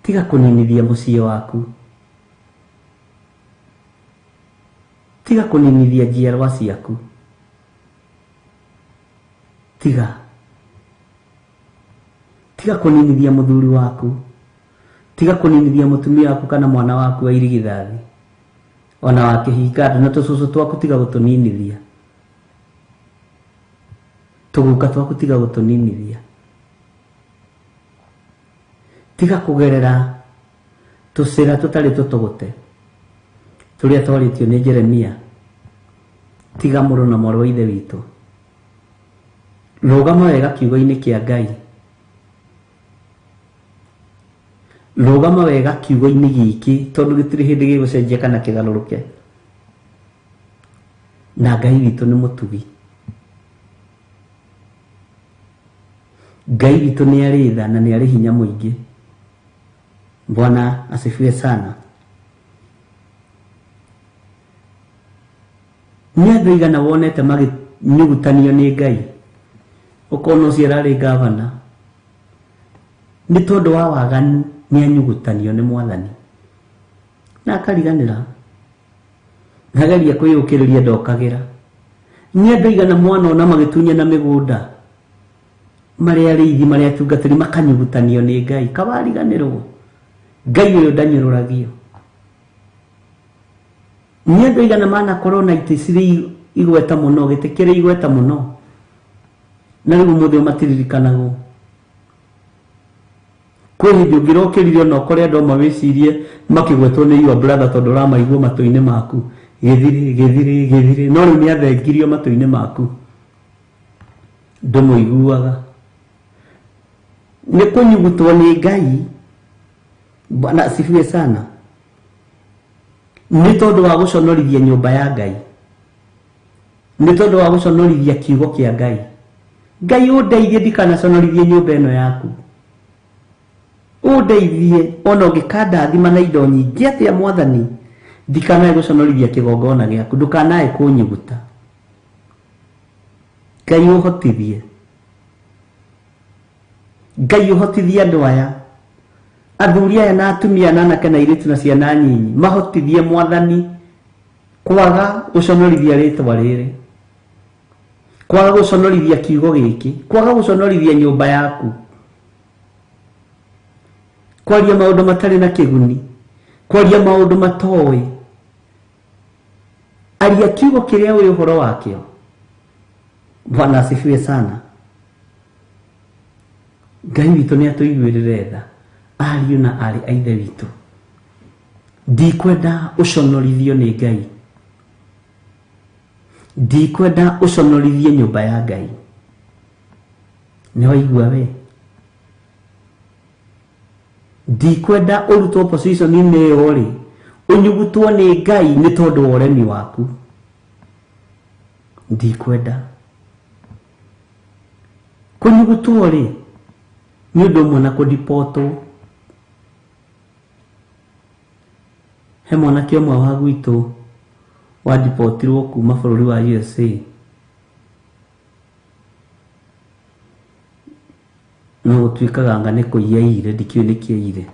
Tiga kũninithia mũciĩ waku. Tiga kũninithia njiarwa ciaku. Tiga. Tiga kũninithia mũthuri waku. Tiga kũninithia mũtumia waku kana mwana waku wa irigithathi. Ona wa kĩhinga na tũcũcũ twaku tiga gũtũninithia. Tũguka twaku tiga gũtũninithia. Tiga kũgerera tũcĩra tũtarĩ tũtũgũte tũrĩa twarĩtio nĩ Jeremia. Tiga mũrũ na mwarĩ wa Ithe witũ. Rũgama wega kiugo-inĩ kĩa Ngai. Rũgama wega kiugo-inĩ gĩkĩ tondũ gĩtirĩ hĩndĩ gĩgũcenjia kana kĩgarũrũke. Na Ngai witũ nĩ mũtugi. Ngai witũ nĩ arĩ tha na nĩ arĩ hinya mũingĩ. Bwana asifiwe sana. Nĩ andũ aigana wonete magĩnyugutanio nĩ Ngai, ũkona ũcio ararĩ gavana nĩ tondũ wa waganu nĩ anyugutanio nĩ Mwathani na akariganĩra, ageria kwĩyũkĩrĩria ndokagĩra. Nĩ andũ aigana mwana ona magĩtunyana mĩgũnda, marĩ arĩithi, marĩ atungatĩri, makanyugutanio nĩ Ngai, kawariganĩrwo. Ngai ũyũ ndanyũrũragio. Nĩ andũ aigana manakorwo na itĩ cirĩ igweta mũno, gĩtĩ kĩrĩ igweta mũno, na rĩu ũmũthĩ o matiririkanagwo. Kwĩ hĩndĩ ũngĩrokĩrire ona ũkore andũ amwe wĩcirie makĩgwetwo nĩ your brother tondũ ũramaigua matũ-inĩ maku, gĩthirĩ, gĩthirĩ, gĩthirĩ, no rĩu nĩ athengirio matũ-inĩ maku, ndũmũiguaga. Nĩ kũnyugutwo nĩ Ngai. Bwana asifiwe sana. Nĩ tondũ wa gũconorithia nyũmba ya Ngai, nĩ tondũ wa gũconorithia kiugo kĩa Ngai. Ngai ũndeithie ndikanaconorithie nyũmba ĩno yaku, ũndeithie ona ũngĩkandathima na indo nyingĩ atĩa Mwathani, ndikanae gũconorithia kĩgongona gĩaku, ndũkanae kũnyuguta. Ngai ũhotithie, Ngai ũhotithie andũ aya, athuri aya na atumia na anake na airĩtu na ciana nyinyi, mahotithie Mwathani kwaga gũconorithia rĩtwa rĩrĩ, kwaga gũconorithia kiugo gĩkĩ, kwaga gũconorithia nyũmba yaku, kwaria maũndũ matarĩ na kĩguni, kwaria maũndũ matoĩ. Aria kiugo kĩrĩa wĩ ũhoro wakĩo. Bwana asifiwe sana. Ngai witũ nĩ atũiguĩrĩre tha, ariũ na aarĩ a Ithe witũ. Ndikwenda ũconorithio nĩ Ngai, ndikwenda ũconorithie nyũmba ya Ngai. Nĩ waigua we? Ndikwenda ũrutwo position-inĩ ĩyo rĩ, ũnyugutwo nĩ Ngai nĩ tondũ wa ũremi waku. Ndikwenda kũnyugutwo rĩ, nĩ ũndũ ũmwe na kũdipotwo. He mwanake ũmwe wa gwitũ wadipotirwo kuma bũrũri wa USA, no gũtuĩkaga anga nĩ kũiya aiyire, ndikĩũĩ nĩkĩ aiyire,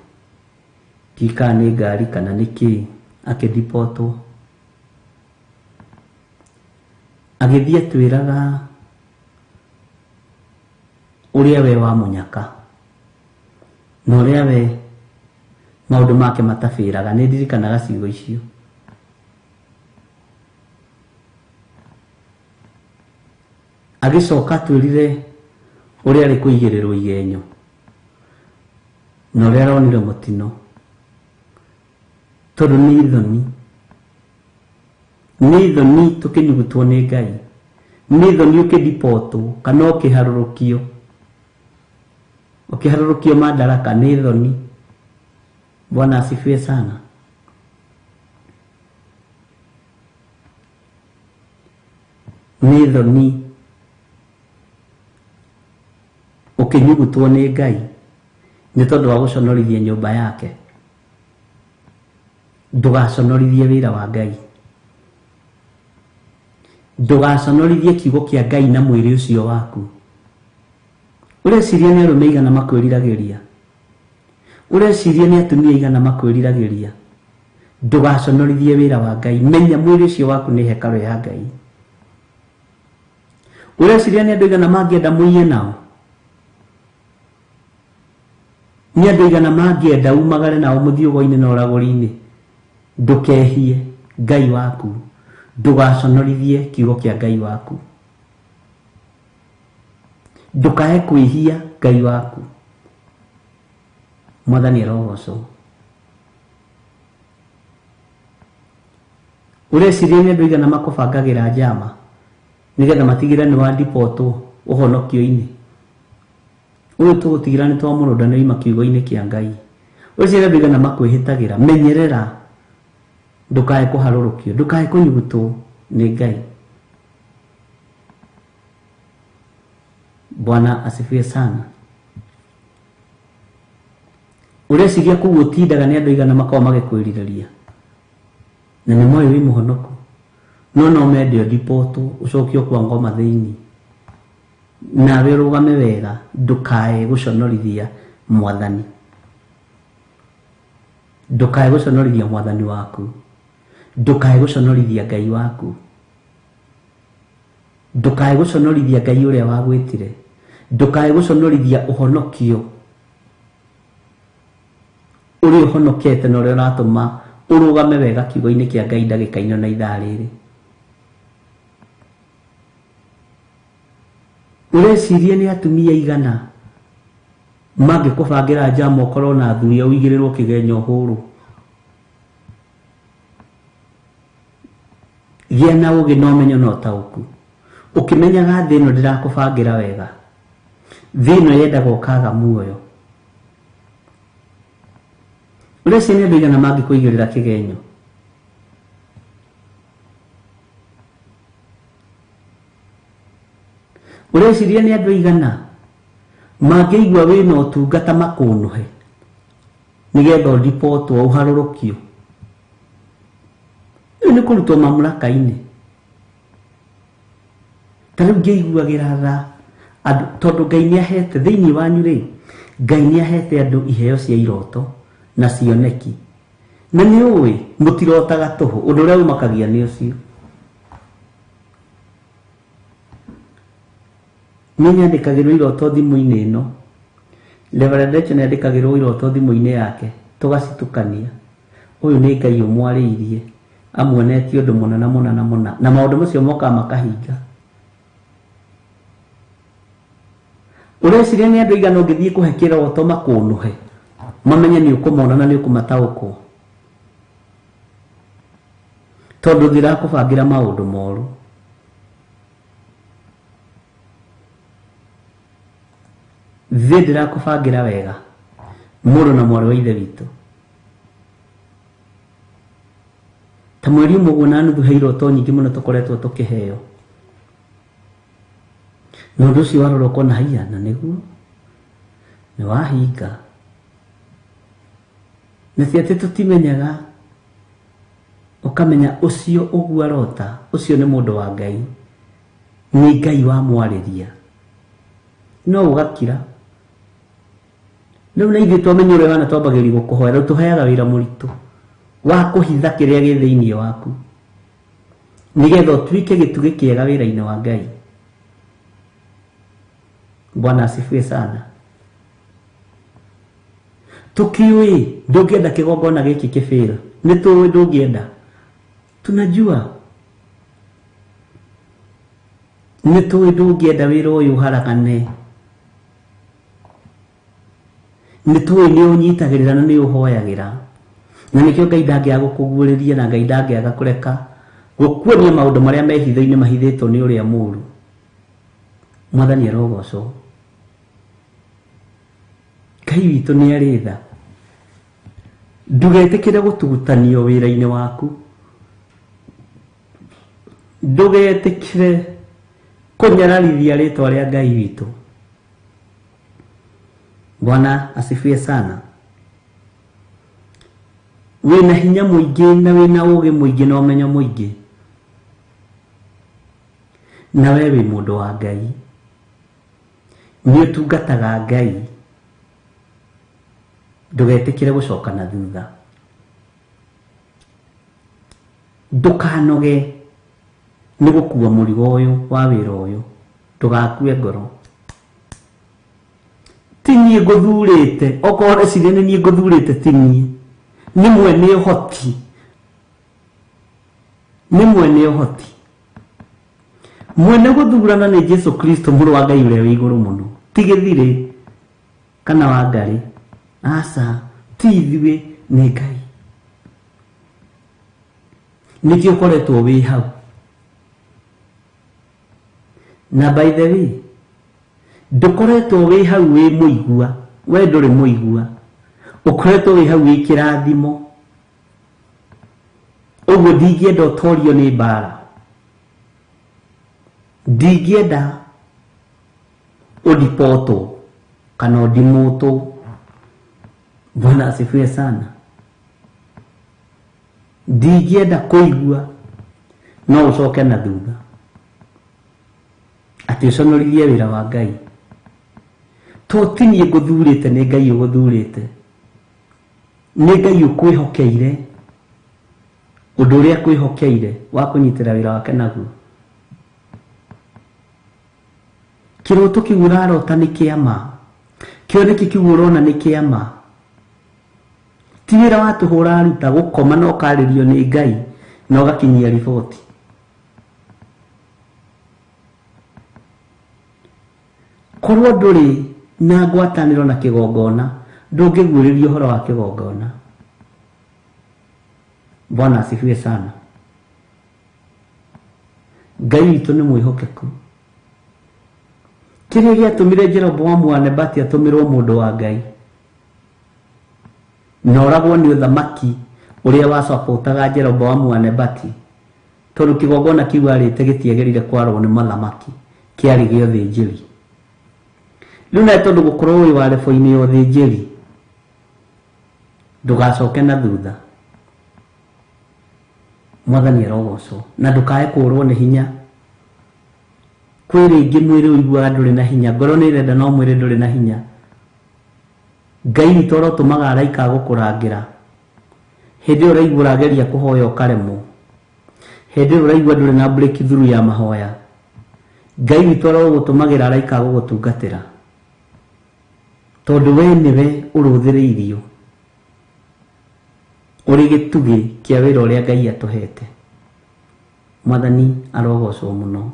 ndiũĩ kana nĩ ngari kana nĩ kĩ, akĩdipotwo. Agĩthiĩ atwĩraga ũrĩa we wa mũnyaka na ũrĩa we maũndũ make matabĩraga. Nĩ ndirikanaga ciugo icio. Agĩcoka atwĩrire ũrĩa arĩ kũigĩrĩrwo igenyo na ũrĩa aronire mũtino, tondũ nĩ ithoni, nĩ ithoni tũkĩnyugutwo nĩ Ngai, nĩ ithoni ũkĩdipotwo kana ũkĩharũrũkio, ũkĩharũrũkio madaraka, nĩ ithoni. Bwana asifiwe sana. Nĩ ithoni ũkĩnyugutwo nĩ Ngai nĩ tondũ wa gũconorithia nyũmba yake. Ndũgaconorithie wĩra wa Ngai, ndũgaconorithie kiugo kĩa Ngai na mwĩrĩ ũcio waku. Ũreciria nĩ arũme igana makwĩriragĩria, ũreciria nĩ atumia igana makwĩriragĩria. Ndũgaconorithie wĩra wa Ngai. Menya mwĩrĩ ũcio waku nĩ hekarũ ya Ngai. Ũreciria nĩ andũ igana mangĩenda mũiye nao, nĩ andũ igana mangĩenda umagare nao mũthiũgo-inĩ na ũragũri-inĩ. Ndũkehie Ngai waku, ndũgaconorithie kiugo kĩa Ngai waku, ndũkae kwĩhia Ngai waku. Mwathani arogocwo. Ũreciria nĩ andũ igana makũbangagĩra njama nĩgetha matigĩre nĩ wadipotwo ũhonokio-inĩ. Ũyũ tũgũtigĩra nĩ twamũrũnda nĩ oima kiugo-inĩ kĩa Ngai. Ũreciria andũ igana makwĩhĩtagĩra. Menyerera ndũkae kũharũrũkio, ndũkae kũnyugutwo nĩ Ngai. Bwana asifiwe sana. Ũreciria kũu ũtindaga nĩ andũ igana makoragwo magĩkwĩrirĩria na nĩ moĩ wĩ mũhonoku, no no mende ũdipotwo ũcokio kwa ngoma thĩinĩ, nawe ũrũgame wega, ndũkae gũconorithia Mwathani, ndũkae gũconorithia Mwathani waku, ndũkae gũconorithia Ngai waku, ndũkae gũconorithia Ngai ũrĩa wagwĩtire, ndũkae gũconorithia ũhonokio ũrĩa ũhonokete na ũrĩa ũratũma ũrũgame wega kiugo-inĩ kĩa Ngai ndagĩka-inĩ na ithaa rĩrĩ. Ũreciria nĩ atumia igana mangĩkũbangĩra njama ũkorwo na athuri ũigĩrĩrwo kĩgenyo ũhũrwo. Gĩa na ũgĩ na ũmenyo na ũtaũku, ũkĩmenyaga thĩ ĩno ndĩrakũbangĩra wega, thĩ ĩno yendaga ũkaga muoyo. Ũreciria nĩ andũ aigana mangĩkũigĩrĩra kĩgenyo? Ũreciria nĩ andũ aigana mangĩigua wĩna ũtungata makũnũhe nĩgetha ũribotwo ũharũrũkio? Rĩu nĩ kũrutwo mamlaka-inĩ. Ta rĩu ngĩiguagĩra tha andũ, tondũ Ngai nĩ ahete thĩinĩ wanyu rĩ, Ngai nĩ ahete andũ iheo cia iroto na cioneki. Na nĩ ũĩ mũtirotaga tũhũ, ũndũ ũrĩa ũmakagia nĩ ũcio. Niĩ nyandĩkagĩrwo iroto thimũ-inĩ ĩno. Reverend Rachel nĩandĩkagĩrwo iroto thimũ-inĩ yake, tũgacitukania. Ũyũ nĩ Ngai ũmwarĩirie, amuonetie ũndũ mũna na mũna na mũna, na maũndũ macio mokaga makahinga. Ũreciria nĩ andũ aigana ũngĩthiĩ kũhe kĩroto makũnũhe, mamenye nĩ ũkũmona na nĩ ũkũmataũkwo? Tondũ ndĩrakũbangĩra maũndũ moru. Thĩ ndĩrakũbangĩra wega, mũrũ na mwarĩ wa ithe witũ. Ta mweri ũmwe ũguo na nuthu he iroto nyingĩ mũno tũkoretwo tũkĩheo. Na ũndũ ũcio warora ũkona haiya, na nĩguo nĩ wahinga. Na ti atĩ tũtimenyaga, ũkamenya ũcio ũguo arota, ũcio nĩ mũndũ wa Ngai, nĩ Ngai wamwarĩria. No ũgakira. Rĩu na ithuĩ twamenya ũrĩa wana twambagĩrĩria gũkũhoera, rĩu tũheaga wĩra mũritũ wa kũhitha kĩrĩa gĩ thĩinĩ waku, nĩgetha ũtuĩke gĩtugĩ kĩega wĩra-inĩ wa Ngai. Bwana asifiwe sana. Tũkĩũĩ ndũngĩenda kĩgongona gĩkĩ kĩbĩra, nĩ tũĩ ndũngĩenda, tunajua nĩ tũĩ ndũngĩenda wĩra ũyũ ũharagane, nĩ tũĩ nĩ ũnyitagĩrĩra na nĩ ũhoyagĩra, na nĩkĩo Ngai ndangĩaga gũkũguũrĩria na Ngai ndangĩaga kũreka gũkuonia maũndũ marĩa me hitho-inĩ mahithĩtwo nĩ ũrĩa mũũru. Mwathani arogocwo. Ngai witũ nĩ arĩ tha. Ndũgetĩkĩre gũtugutanio wĩra-inĩ waku, ndũgetĩkĩre kũnyararithia rĩtwa rĩa Ngai witũ. Bwana asifiwe sana. Wĩna hinya mũingĩ na wĩna ũgĩ mũingĩ na ũmenyo mũingĩ, na we wĩ mũndũ wa Ngai, nĩ ũtungataga Ngai, ndũgetĩkĩre gũcoka na thutha, ndũkanoge nĩ gũkua mũrigo ũyũ wa wĩra ũyũ, ndũgakue ngoro. Ti niĩ ngũthurĩte, okorwo ũreciria nĩ niĩ ngũthurĩte, ti niĩ, nĩ mwene ũhoti, nĩ mwene ũhoti. Mwene gũthurana nĩ Jesu Kristo, mũrũ wa Ngai ũrĩa wĩ igũrũ mũno, ti gĩthirĩ kana wa ngarĩ, aca, ti ithuĩ, nĩ Ngai. Nĩkĩo ũkoretwo wĩ hau. Na by the way, ndũkoretwo wĩ hau wĩ mũigua, we ndũrĩ mũigua, ũkoretwo wĩ hau wĩ kĩrathimo. Ũguo ndingĩenda ũtorio nĩ mbara, ndingĩenda ũndipotwo kana ũndimũtwo. Bwana asifiwe sana. Ndingĩenda kũigua no ũcoke na thutha atĩ ũconorithie wĩra wa Ngai. To ti niĩ ngũthurĩte, nĩ Ngai ũgũthurĩte, nĩ Ngai ũkwĩhokeire ũndũ ũrĩa akwĩhokeire wa kũnyitĩra wĩra wake naguo. Kĩroto kĩu ũrarota nĩ kĩa ma, kĩoneki kĩu ũrona nĩ kĩa ma. Ti wĩra wa tũhũ ũraruta, gũkoma na ũkarĩrio nĩ Ngai na ũgakinyia riboti. Korwo ndũrĩ na ngwatanĩro na kĩgongona, ndũngĩguũrĩrio ũhoro wa kĩgongona. Bwana asifiwe sana. Ngai witũ nĩ mwĩhokeku. Kĩrĩa gĩatũmire Jeroboamu wa Nebati atũmĩrwo mũndũ wa Ngai Na ũragwo nĩ ũthamaki ũrĩa wacapotaga Jeroboamu wa Nebati, tondũ kĩgongona kĩu arĩte gĩtiagĩrĩire kwarwo nĩ mathamaki, kĩarĩ gĩa ũthĩnjĩri. Rĩu nawe tondũ gũkorwo wĩ wa rebo-inĩ ya ũthĩnjĩri, ndũgacoke na thutha. Mwathani arogocwo. Na ndũkae kũrwo nĩ hinya. Kwĩ rĩngĩ mwĩrĩ ũiguaga ndũrĩ na hinya, ngoro nĩ ĩrenda no mwĩrĩ ndũrĩ na hinya. Ngai witũ arotũmaga araika a gũkũrangĩra. Hĩndĩ ĩyo ũraigua ũrageria kũhoya ũkaremwo. Hĩndĩ ĩyo ũraigua ndũrĩ na breakthrough ya mahoya. Ngai witũ arogũtũmagĩra araika a gũgũtungatĩra. Tondũ we nĩwe ũrũthĩrĩirio ũrĩ gĩtugĩ kĩa wĩra ũrĩa Ngai atũhete. Mwathani arogocwo mũno.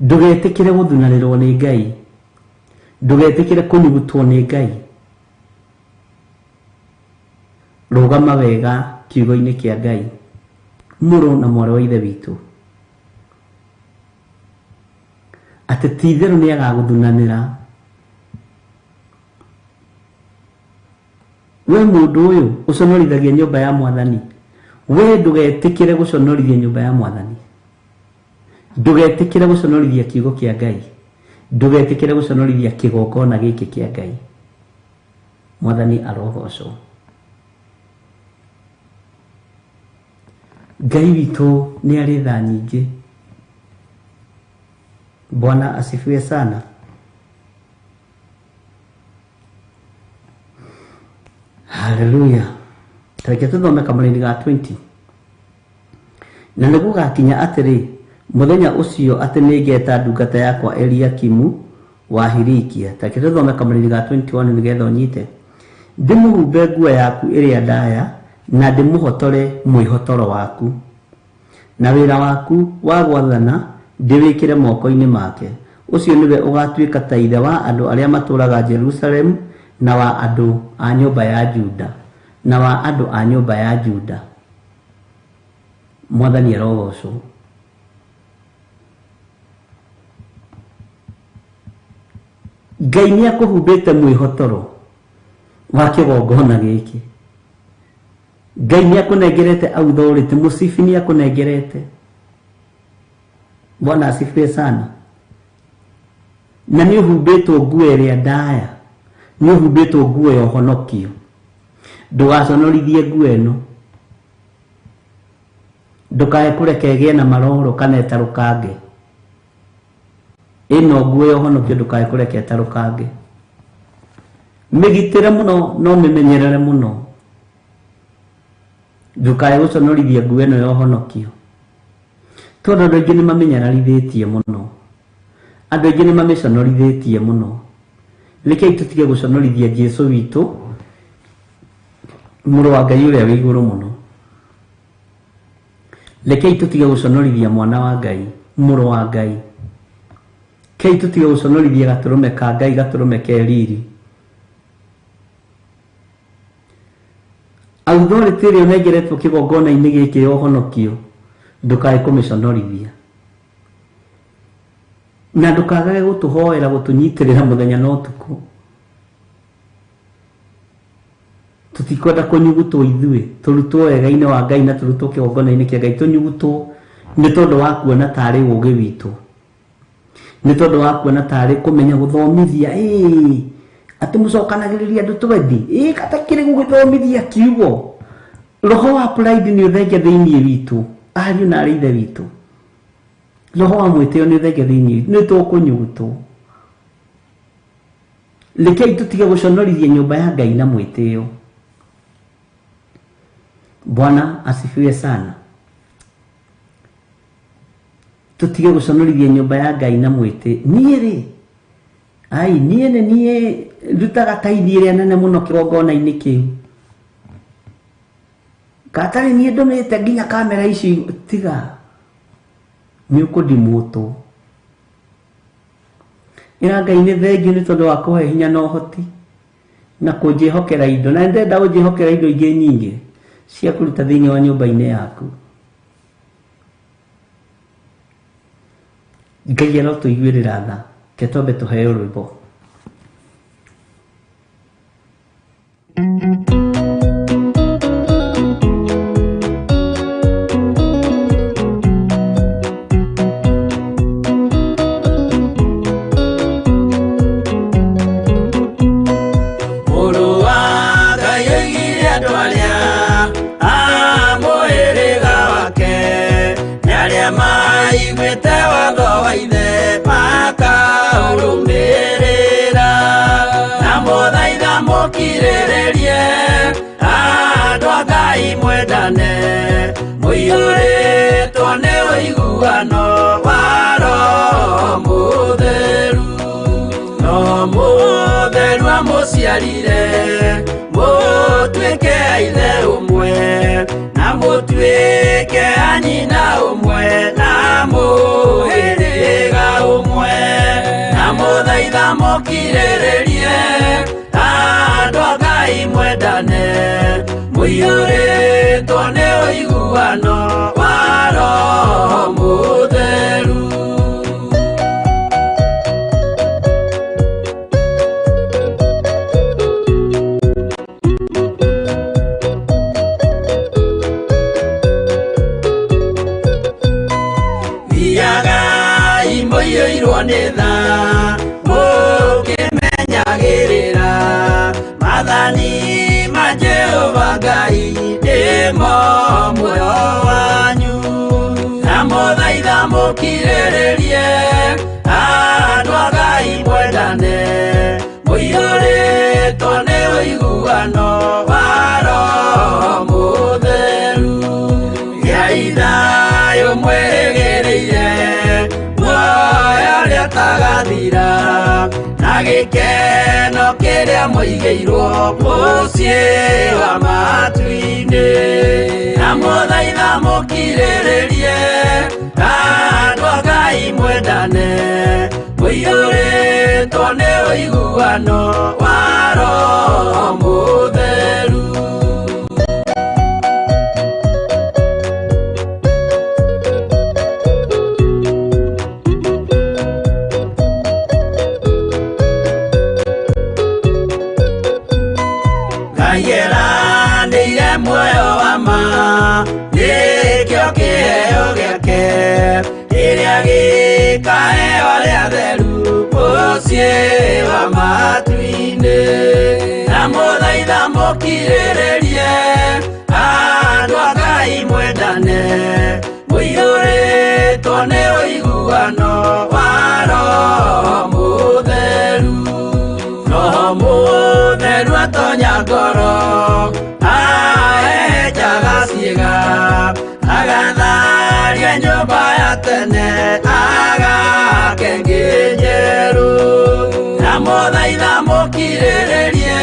Ndũgetĩkĩre gũthunanĩrwo nĩ Ngai. Ndũgetĩkĩre kũnyugutwo nĩ Ngai. Rũgama wega kiugo-inĩ kĩa Ngai. Mũrũ na mwarĩ wa Ithe witũ. Atĩ ti itherũ nĩ agagũthunanĩra. We mũndũ ũyũ ũconorithagia nyũmba ya Mwathani, we ndũgetĩkĩre gũconorithia nyũmba ya Mwathani. Ndũgetĩkĩre gũconorithia kiugo kĩa Ngai. Ndũgetĩkĩre gũconorithia kĩgongona gĩkĩ kĩa Ngai. Mwathani arogocwo. Ngai witũ nĩ arĩ tha nyingĩ. Bwana asifiwe sana. Haleluya. Tareke tũthome kamũraini ga 20. Na nĩ gũgakinya atĩrĩ, mũthenya ũcio atĩ nĩngeta ndungata yakwa Eliakimu wa Hilikia. Tareke tũthome kamũraini ga 21 nĩgetha ũnyite. Ndĩmũhumbe nguo yaku ĩrĩa ndaya, na ndĩmũhotore mwĩhotoro waku. Na wĩra waku wa gwathana ndĩwĩkĩre moko-inĩ make. Ũcio nĩwe ũgatuĩka ta ithe wa andũ arĩa matũũraga Jerusalemu, na wa andũ a nyũmba ya Juda, na wa andũ a nyũmba ya Juda. Mwathani arogocwo. Ngai nĩ akũhumbĩte mwĩhotoro wa kĩgongona gĩkĩ. Ngai nĩ akũnengerete authority, mũcibi nĩ akũnengerete. Bwana asifiwe sana. Na nĩ ũhumbĩtwo nguo ĩrĩa ndaya, nĩ ũhumbĩtwo nguo ya ũhonokio. Ndũgaconorithie nguo ĩno, ndũkae kũreka ĩgĩe na maroro kana ĩtarũkange. Ĩno nguo ya ũhonokio ndũkae kũreka ĩtarũkange. Mĩgitĩre mũno no mĩmenyerere mũno. Ndũkae gũconorithia nguo ĩno ya ũhonokio. Tondũ andũ aingĩ nĩ mamĩnyararithĩtie mũno. Andũ aingĩ nĩ mamĩconorithĩtie mũno. Rekei tũtige gũconorithia Jesu witũ, mũrũ wa Ngai ũrĩa wĩ igũrũ mũno. Rekei tũtige gũconorithia mwana wa Ngai, mũrũ wa Ngai. Rekei tũtige gũconorithia gatũrũme ka Ngai, gatũrũme ke riri. Authority ĩrĩa ũnengeretwo kĩgongona-inĩ gĩkĩ ya ũhonokio, ndũkae kũmĩconorithia. Na ndũkagage gũtũhoera, gũtũnyitĩrĩra mũthenya na ũtukũ. Tũtikwenda kũnyugutwo ithuĩ, tũrutwo wega-inĩ wa Ngai na tũrutwo kĩgongona-inĩ kĩa Ngai, tũnyugutwo nĩ tondũ wa kuona tarĩ ũũgĩ witũ. Nĩ tondũ wa kuona tarĩ kũmenya gũthomithia, ĩĩ, atĩ mũcokanagĩrĩria andũ twendi, ĩĩ, katakĩrĩ gũgĩthomithia kiugo. Roho wa pride nĩ ũthenge thĩinĩ witũ, ariũ na arĩ ithe witũ. Roho wa mwĩtĩo nĩ ũthenge thĩinĩ witũ, nĩ tũkũnyugutwo. Rekei tũtige gũconorithia nyũmba ya Ngai na mwĩtĩo. Bwana asifiwe sana. Tũtige gũconorithia nyũmba ya Ngai na mwĩtĩ. Niĩ rĩ, ai, niĩ nĩ niĩ ndutaga taithi ĩrĩa nene mũno kĩgongona-inĩ kĩu. Gatarĩ niĩ ndũmĩte nginya kamera ici, tiga. Nĩ ũkũndimũtwo. Ĩra Ngai nĩ thengiũ nĩ tondũ wa kũhe hinya na ũhoti na kũnjĩhokera indo. Na ndĩrenda ũnjĩhokera indo ingĩ nyingĩ cia kũruta thĩinĩ wa nyũmba-inĩ yaku. Ngai arotũiguĩrĩra tha. Reke twambe tũheo rwĩmbo. ũiguano wa Roho Mũtheru. No Mũtheru amũciarire mũtuĩke a ithe ũmwe, na mũtuĩke a nyina ũmwe, na mũhĩrĩga ũmwe. Na mũthaitha mũkirĩrĩrie andũ a Ngai mwendane, mũiyũrĩtwo nĩ ũiguano wa Roho Mũtheru. Thiagai mũiyũirwo nĩ tha, mũkĩmenyagĩrĩra maathani ma Jehova Ngai nĩmo muoyo wanyu. Na mũthaitha mũkirĩrĩrie andũ a Ngai mwendane, mũiyũrĩtwo nĩ ũiguano wa Roho Mũtheru. Gĩai thayũ mwĩrĩgĩrĩire muoyo ũrĩa ũtagathira, na gĩkeno kĩrĩa mũigĩirwo mũciĩ wa matu-inĩ. Na mũthaitha mũkirĩrĩrie andũ a Ngai mwendane, mũiyũrĩtwo nĩ ũiguano wa Roho Mũtheru. Ngai eranĩire muoyo wa ma, nĩkĩo kĩheo gĩake kĩrĩa gĩkaheo arĩa atheru mũciĩ wa matu-inĩ. Na mũthaitha mũkirĩrĩrie andũ a Ngai mwendane, mũiyũrĩtwo nĩ ũiguano wa Roho Mũtheru. Roho Mũtheru atonya ngoro, ahehenjaga ciĩga, agatharia nyũmba ya tene, agake ĩngĩ njerũ. Na mũthaitha mũkirĩrĩrie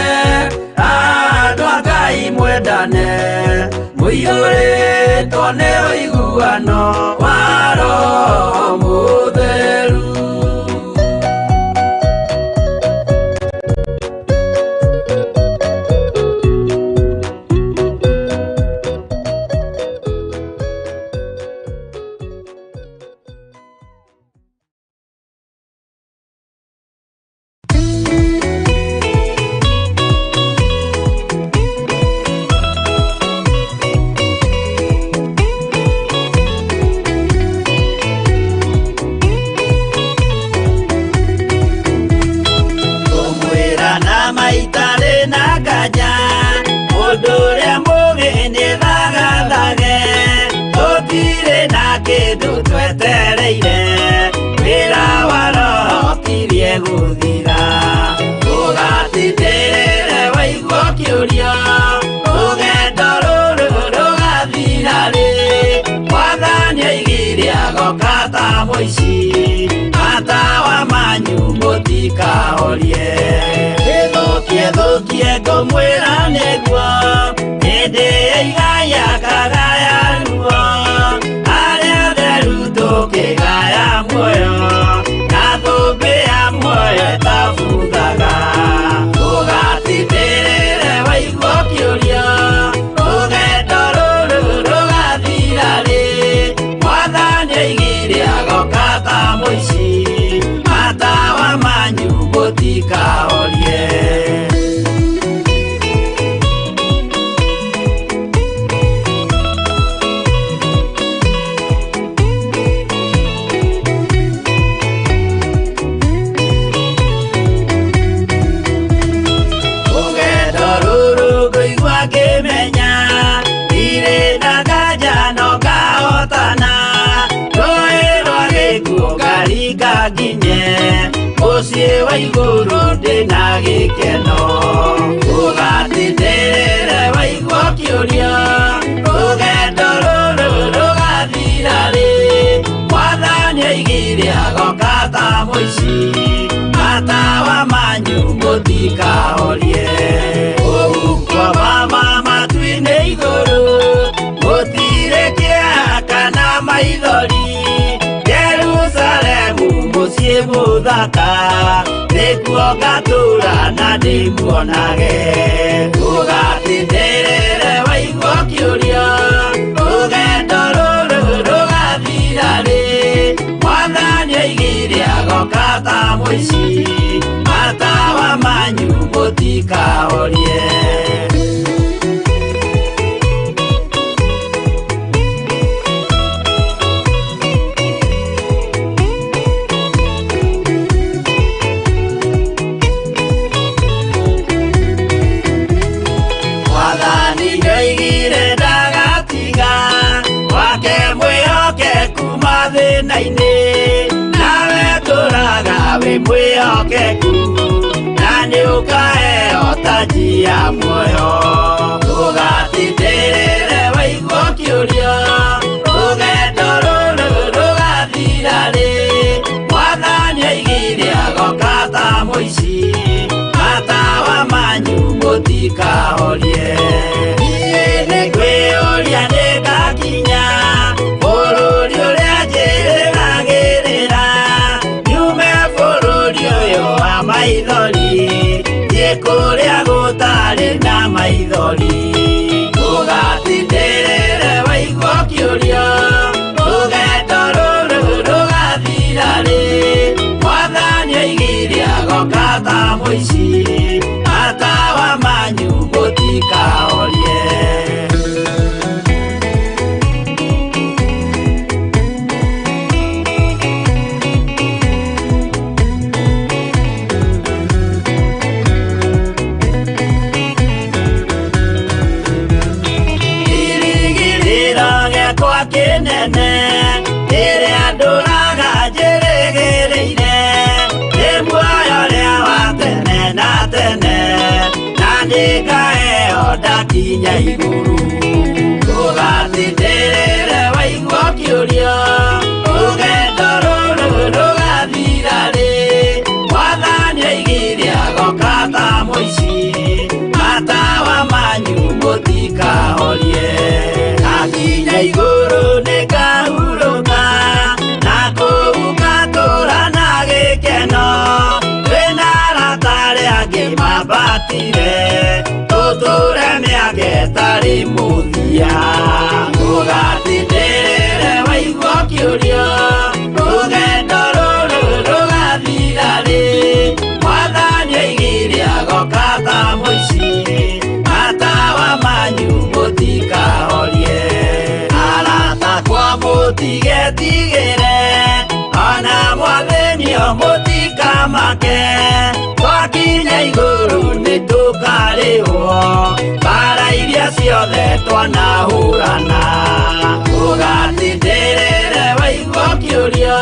andũ a Ngai mwendane, mũiyũrĩtwo nĩ ũiguano wa Roho Mũtheru. Ngũmwĩra na maitarĩ na nganja, mũndũ ũrĩa mũũgĩ nĩ thagathage, tũtirĩ na kĩndũ twetereire, wĩra wa Roho ũkirie gũthira. Ũgatindĩrĩre waigua ũkĩũria, rũgendo rũrũ rũgathira rĩ? Mwathani oigire agoka ta mũici, matawa manyu mũtikahorie. Ĩthũkie thũkie ngũmwĩra nĩguo, hĩndĩ ĩigaya akagaya ruo, arĩa atheru tũkĩgaya muoyo, na thũmbĩ ya muoyo ĩtabuthaga. Ũgatindĩrĩre waigua ũkĩũria, rũgendo rũrũ rũgathira rĩ? Mwathani oigire agoka ta mũici, matawa manyu mũtikahorie. Rũgendo rũrũ ngũigua ngĩmenya, ndirĩ na nganja no ngahotana, rũĩ rwa gĩkuũ ngaringa nginye, mũciĩ wa igũrũ ndĩna gĩkeno. Ũgatindĩrĩre waigua ũkĩũria, rũgendo rũrũ rũgathira rĩ? Mũciĩ mũthaka nĩkuo ngatũũra na ndĩmuonage. Ũgatindĩrĩre waigua ũkĩũria rũgendo rũrũ rũgathira rĩ. Mwathani oigire agoka ta mũici, matawa manyu mũtikahorie. Mwathani nĩoigire ndagatiga wake mwĩhokeku mathĩna-inĩ, nawe tũraga wĩ mwĩhokeku na nĩũkaheo taji ya muoyo. Ũgatindĩrĩre waigua ũkĩũria rũgendo rũrũ rũgathira rĩ. Mwathani oigire agoka ta mũici, matawa manyu mũtikahorie. Niĩ nĩngwĩyũria nĩngakinya bũrũri ũrĩa njĩrĩgagĩrĩra, nyume bũrũri ũyũ wa maithori thiĩ kũrĩa gũtarĩ na maithori. Ũgatindĩrĩre waigua ũkĩũria rũgendo rũrũ rũgathira rĩ. Mwathani oigire agoka ta mũici, matawa manyu mũtikahorie. Kĩrĩgĩrĩro gĩakwa kĩnene rĩrĩa ndũraga njĩrĩgĩrĩire, nĩ muoyo ũrĩa wa tene na tene, na nĩngaheo ndakinya igũrũ. Ũgatindĩrĩre waigua ũkĩũria rũgendo rũrũ rũgathira rĩ. Mwathani oigire agoka ta mũici, matawa manyu mũtikahorie. Ndakinya igũrũ nĩngahurũka, na kũu ngatũũra na gĩkeno. Twĩna arata arĩa angĩ mambatire, tũtũũre mĩaka ĩtarĩ mũthia. Ũgatindĩrĩre waigua ũkĩũria rũgendo rũrũ rũgathira rĩ. Mwathani oigire agoka ta mũici, matawa manyu mũtikahorie. Arata akwa mũtigetigĩre, ona mwathĩnio mũtikamake. Twakinya igũrũ nĩtũkarĩhwo mbara iria ciothe twanahũrana. Ũgatindĩrĩre waigua ũkĩũria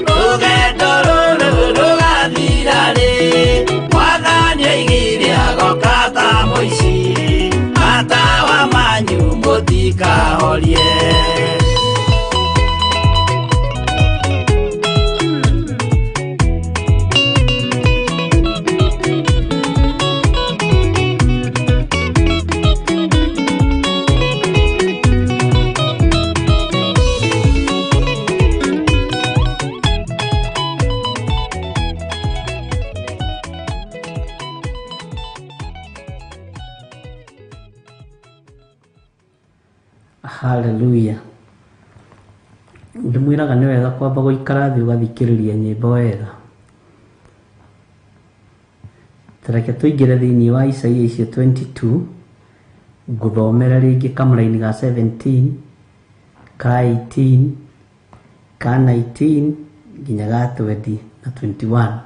rũgendo rũrũ rũgathira rĩ. Mwathani oigire agoka ta mũici, matawa manyu mũtikahorie. Hallelujah. Ndĩmwĩraga nĩ wega kwamba gũikara thĩ ũgathikĩrĩria nyĩmbo wega. Tareke tũingĩre thĩinĩ wa Isaia icio 22, ngũthomera rĩngĩ kamũraini ga 17, ka 18, ka 19 nginya ga 20 na 21.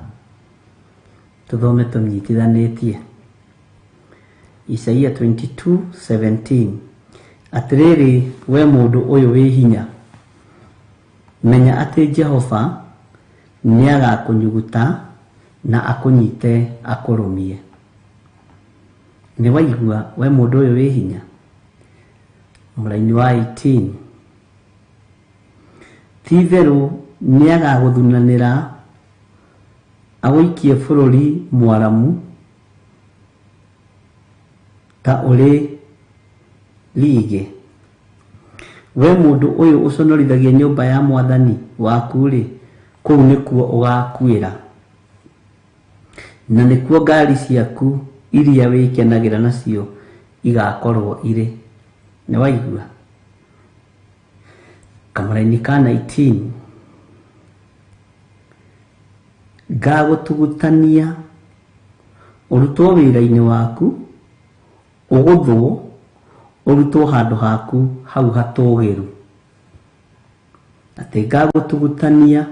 Tũthome tũnyitithanĩtie. Isaia 22:17. Atĩrĩrĩ we mũndũ ũyũ wĩ hinya, menya atĩ Jehova nĩagakũnyuguta na akũnyite akũrũmie. Nĩ waigua we mũndũ ũyũ wĩ hinya? Mũraini wa 18. Ti-itherũ nĩagagũthunanĩra agũikie bũrũri mwaramu ta ũrĩ rigĩ. We mũndũ ũyũ ũconorithagia nyũmba ya mwathani waku-rĩ, Kũu nĩkuo ũgakuĩra, na nĩkuo ngari ciaku iria wĩkenagĩra nacio igakorwo irĩ. Nĩ waigua? Kamũraini ka 19, ngagũtugutania ũrutwo wĩra-inĩ waku, ũgũthwo ũrutwo handũ haku hau hatũũgĩru. Atĩ ngagũtugutania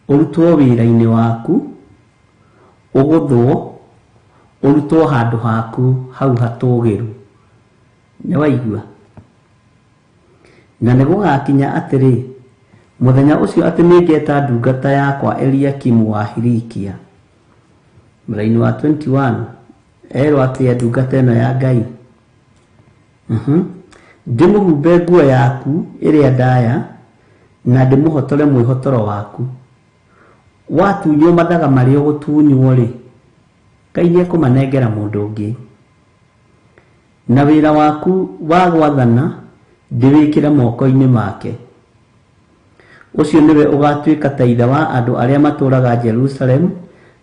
ũrutwo wĩra-inĩ waku, ũgũthwo ũrutwo handũ haku hau hatũũgĩru. Nĩ waigua? Na nĩ gũgakinya atĩrĩ, mũthenya ũcio atĩ nĩngeta ndungata yakwa Eliakimu wa Hilikia. Mũraini wa 21, erwo atĩa ndungata ĩno ya Ngai? Ndĩmũhumbe nguo yaku ĩrĩa ndaya, na ndĩmũhotore mwĩhotoro waku. Watunywo mathaga marĩa ũgũtunywo rĩ, Ngai nĩekũmanengera mũndũ ũngĩ. Na wĩra waku wa gwathana ndĩwĩkĩre moko-inĩ make. Ũcio nĩwe ũgatuĩka ta ithe wa andũ arĩa matũũraga Jerusalemu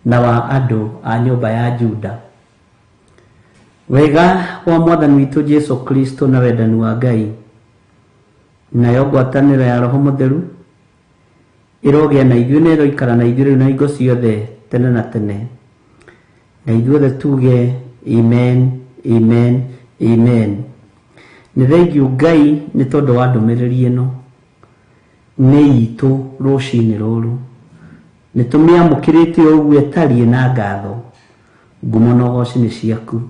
na wa andũ a nyũmba ya Juda. Wega wa Mwathani witũ Jesu Kristo na wendani wa Ngai, nayo ngwatanĩro ya Roho Mũtheru ĩrogĩa na ithuĩ na ĩroikara na ithuĩ rĩu na hingo ciothe tene na tene. Na ithuothe tuge amen, amen, amen. Nĩ thengiũ Ngai nĩ tondũ wa ndũmĩrĩri ĩno nĩ itũ rũcinĩ rũrũ. Nĩ tũmĩamũkĩrĩte o ũguo ĩtariĩ na ngatho. Ngumo na ũgoci nĩ ciaku.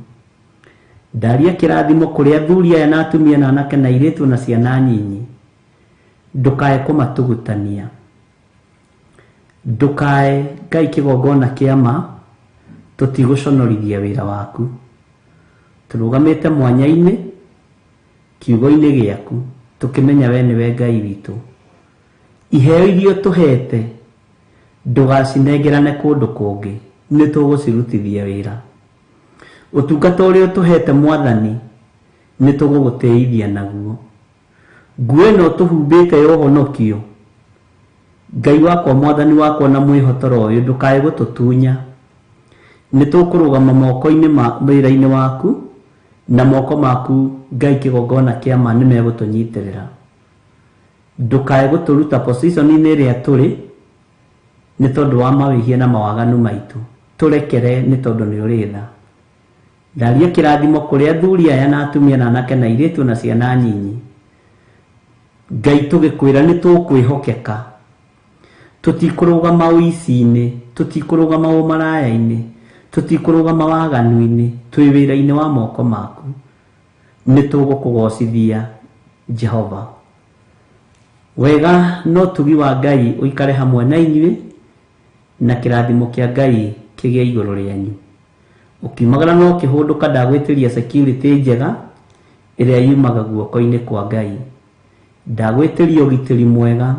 Ndaria kĩrathimo kũrĩ athuri aya na atumia na anake na airĩtu na ciana nyinyi. Ndũkae kũmatugutania. Ndũkae Ngai kĩgongona kĩa ma, tũtigũconorithia wĩra waku. Tũrũgamĩte mwanya-inĩ, kiugo-inĩ gĩaku, tũkĩmenya we nĩwe Ngai witũ. Iheo iria ũtũhete, ndũgacinengerane kũndũ kũngĩ, nĩ tũgũcirutithia wĩra. Ũtungata ũrĩa ũtũhete Mwathani, nĩ tũgũgũtĩithia naguo. Nguo ĩno ũtũhumbĩte ya ũhonokio, Ngai wakwa, Mwathani wakwa na mwĩhotoro ũyũ, ndũkae gũtũtunya. Nĩ tũkũrũgama moko-inĩ ma wĩra-inĩ waku, na moko maku Ngai kĩgongona kĩa ma nĩ megũtũnyitĩrĩra. Ndũkae gũtũruta position-inĩ ĩrĩa tũrĩ, nĩ tondũ wa mawĩhia na mawaganu maitũ. Tũrekere nĩ tondũ nĩ ũrĩ tha. Ndaria kĩrathimo kũrĩ athuri aya na atumia na anake na airĩtu na ciana nyinyi. Ngai tũgĩkwĩra nĩ tũkwĩhokeka. Tũtikũrũgama ũici-inĩ, tũtikũrũgama ũmaraya-inĩ, tũtikũrũgama waganu-inĩ, twĩ wĩra-inĩ wa moko maku. Nĩ tũgũkũgocithia Jehova. Wega na ũtugi wa Ngai ũikare hamwe na inyuĩ, na kĩrathimo kĩa Ngai kĩgĩe igũrũ rĩanyu. Ũkiumagara na ũkĩhũndũka, ndagwĩtĩria security njega ĩrĩa yumaga guoko-inĩ kwa Ngai. Ndagwĩtĩria ũgitĩri mwega,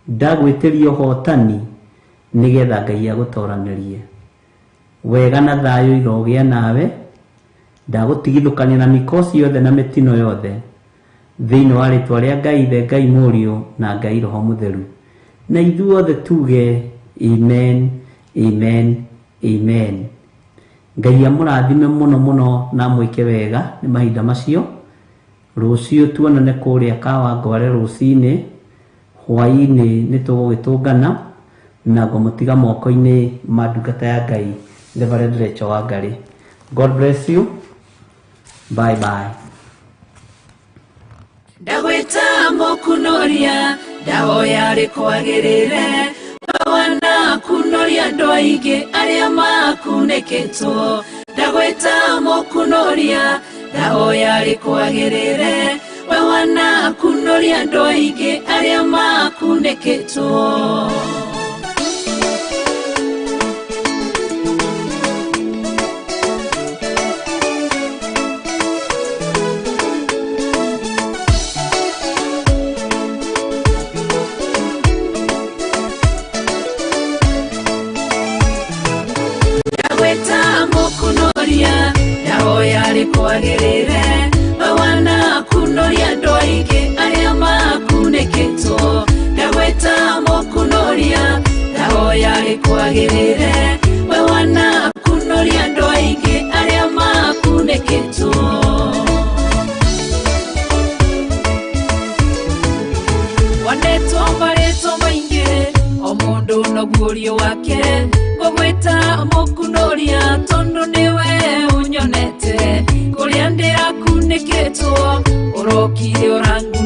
ndagwĩtĩria ũhotani, nĩgetha Ngai agũtoranĩrie. Wega na thayũ irogĩa nawe, ndagũtigithũkania na mĩkosi yothe na mĩtino yothe, thĩinĩ wa rĩtwa rĩa Ngai Ithe, Ngai Mũriũ na Ngai Roho Mũtheru. Na ithuothe tuge amen, amen, amen. Ngai amũrathime mũno mũno na amwĩke wega nĩ mahinda macio. Rũciũ tuonane kũrĩa Kawangware rũcinĩ, hwaĩ-inĩ nĩ tũgũgĩtũngana na ngũmũtiga moko-inĩ ma ndungata ya Ngai Reverend Rachel Wangari. God bless you. Bye bye. Ndagwĩta mũkunoria, ndahoya rĩkwagĩrĩre, wana kunoria andũ aingĩ arĩa makunĩkĩtwo. Ndagwĩta mũkunoria, ndahoya rĩkwagĩrĩre, we wana kunoria andũ aingĩ arĩa makunĩkĩtwo. Ndagwĩta mũkunoria, ndahoya rĩkwagĩrĩre, we wana kunoria andũ aingĩ arĩa makunĩkĩtwo. Ndagwĩta mũkunoria, Kuona guorio wake Ngũgwĩta mũkunoria Tondũ nĩwe ũnyonete Kũrĩa ndĩrakunĩkĩtwo Ũrokire ũrangunoria.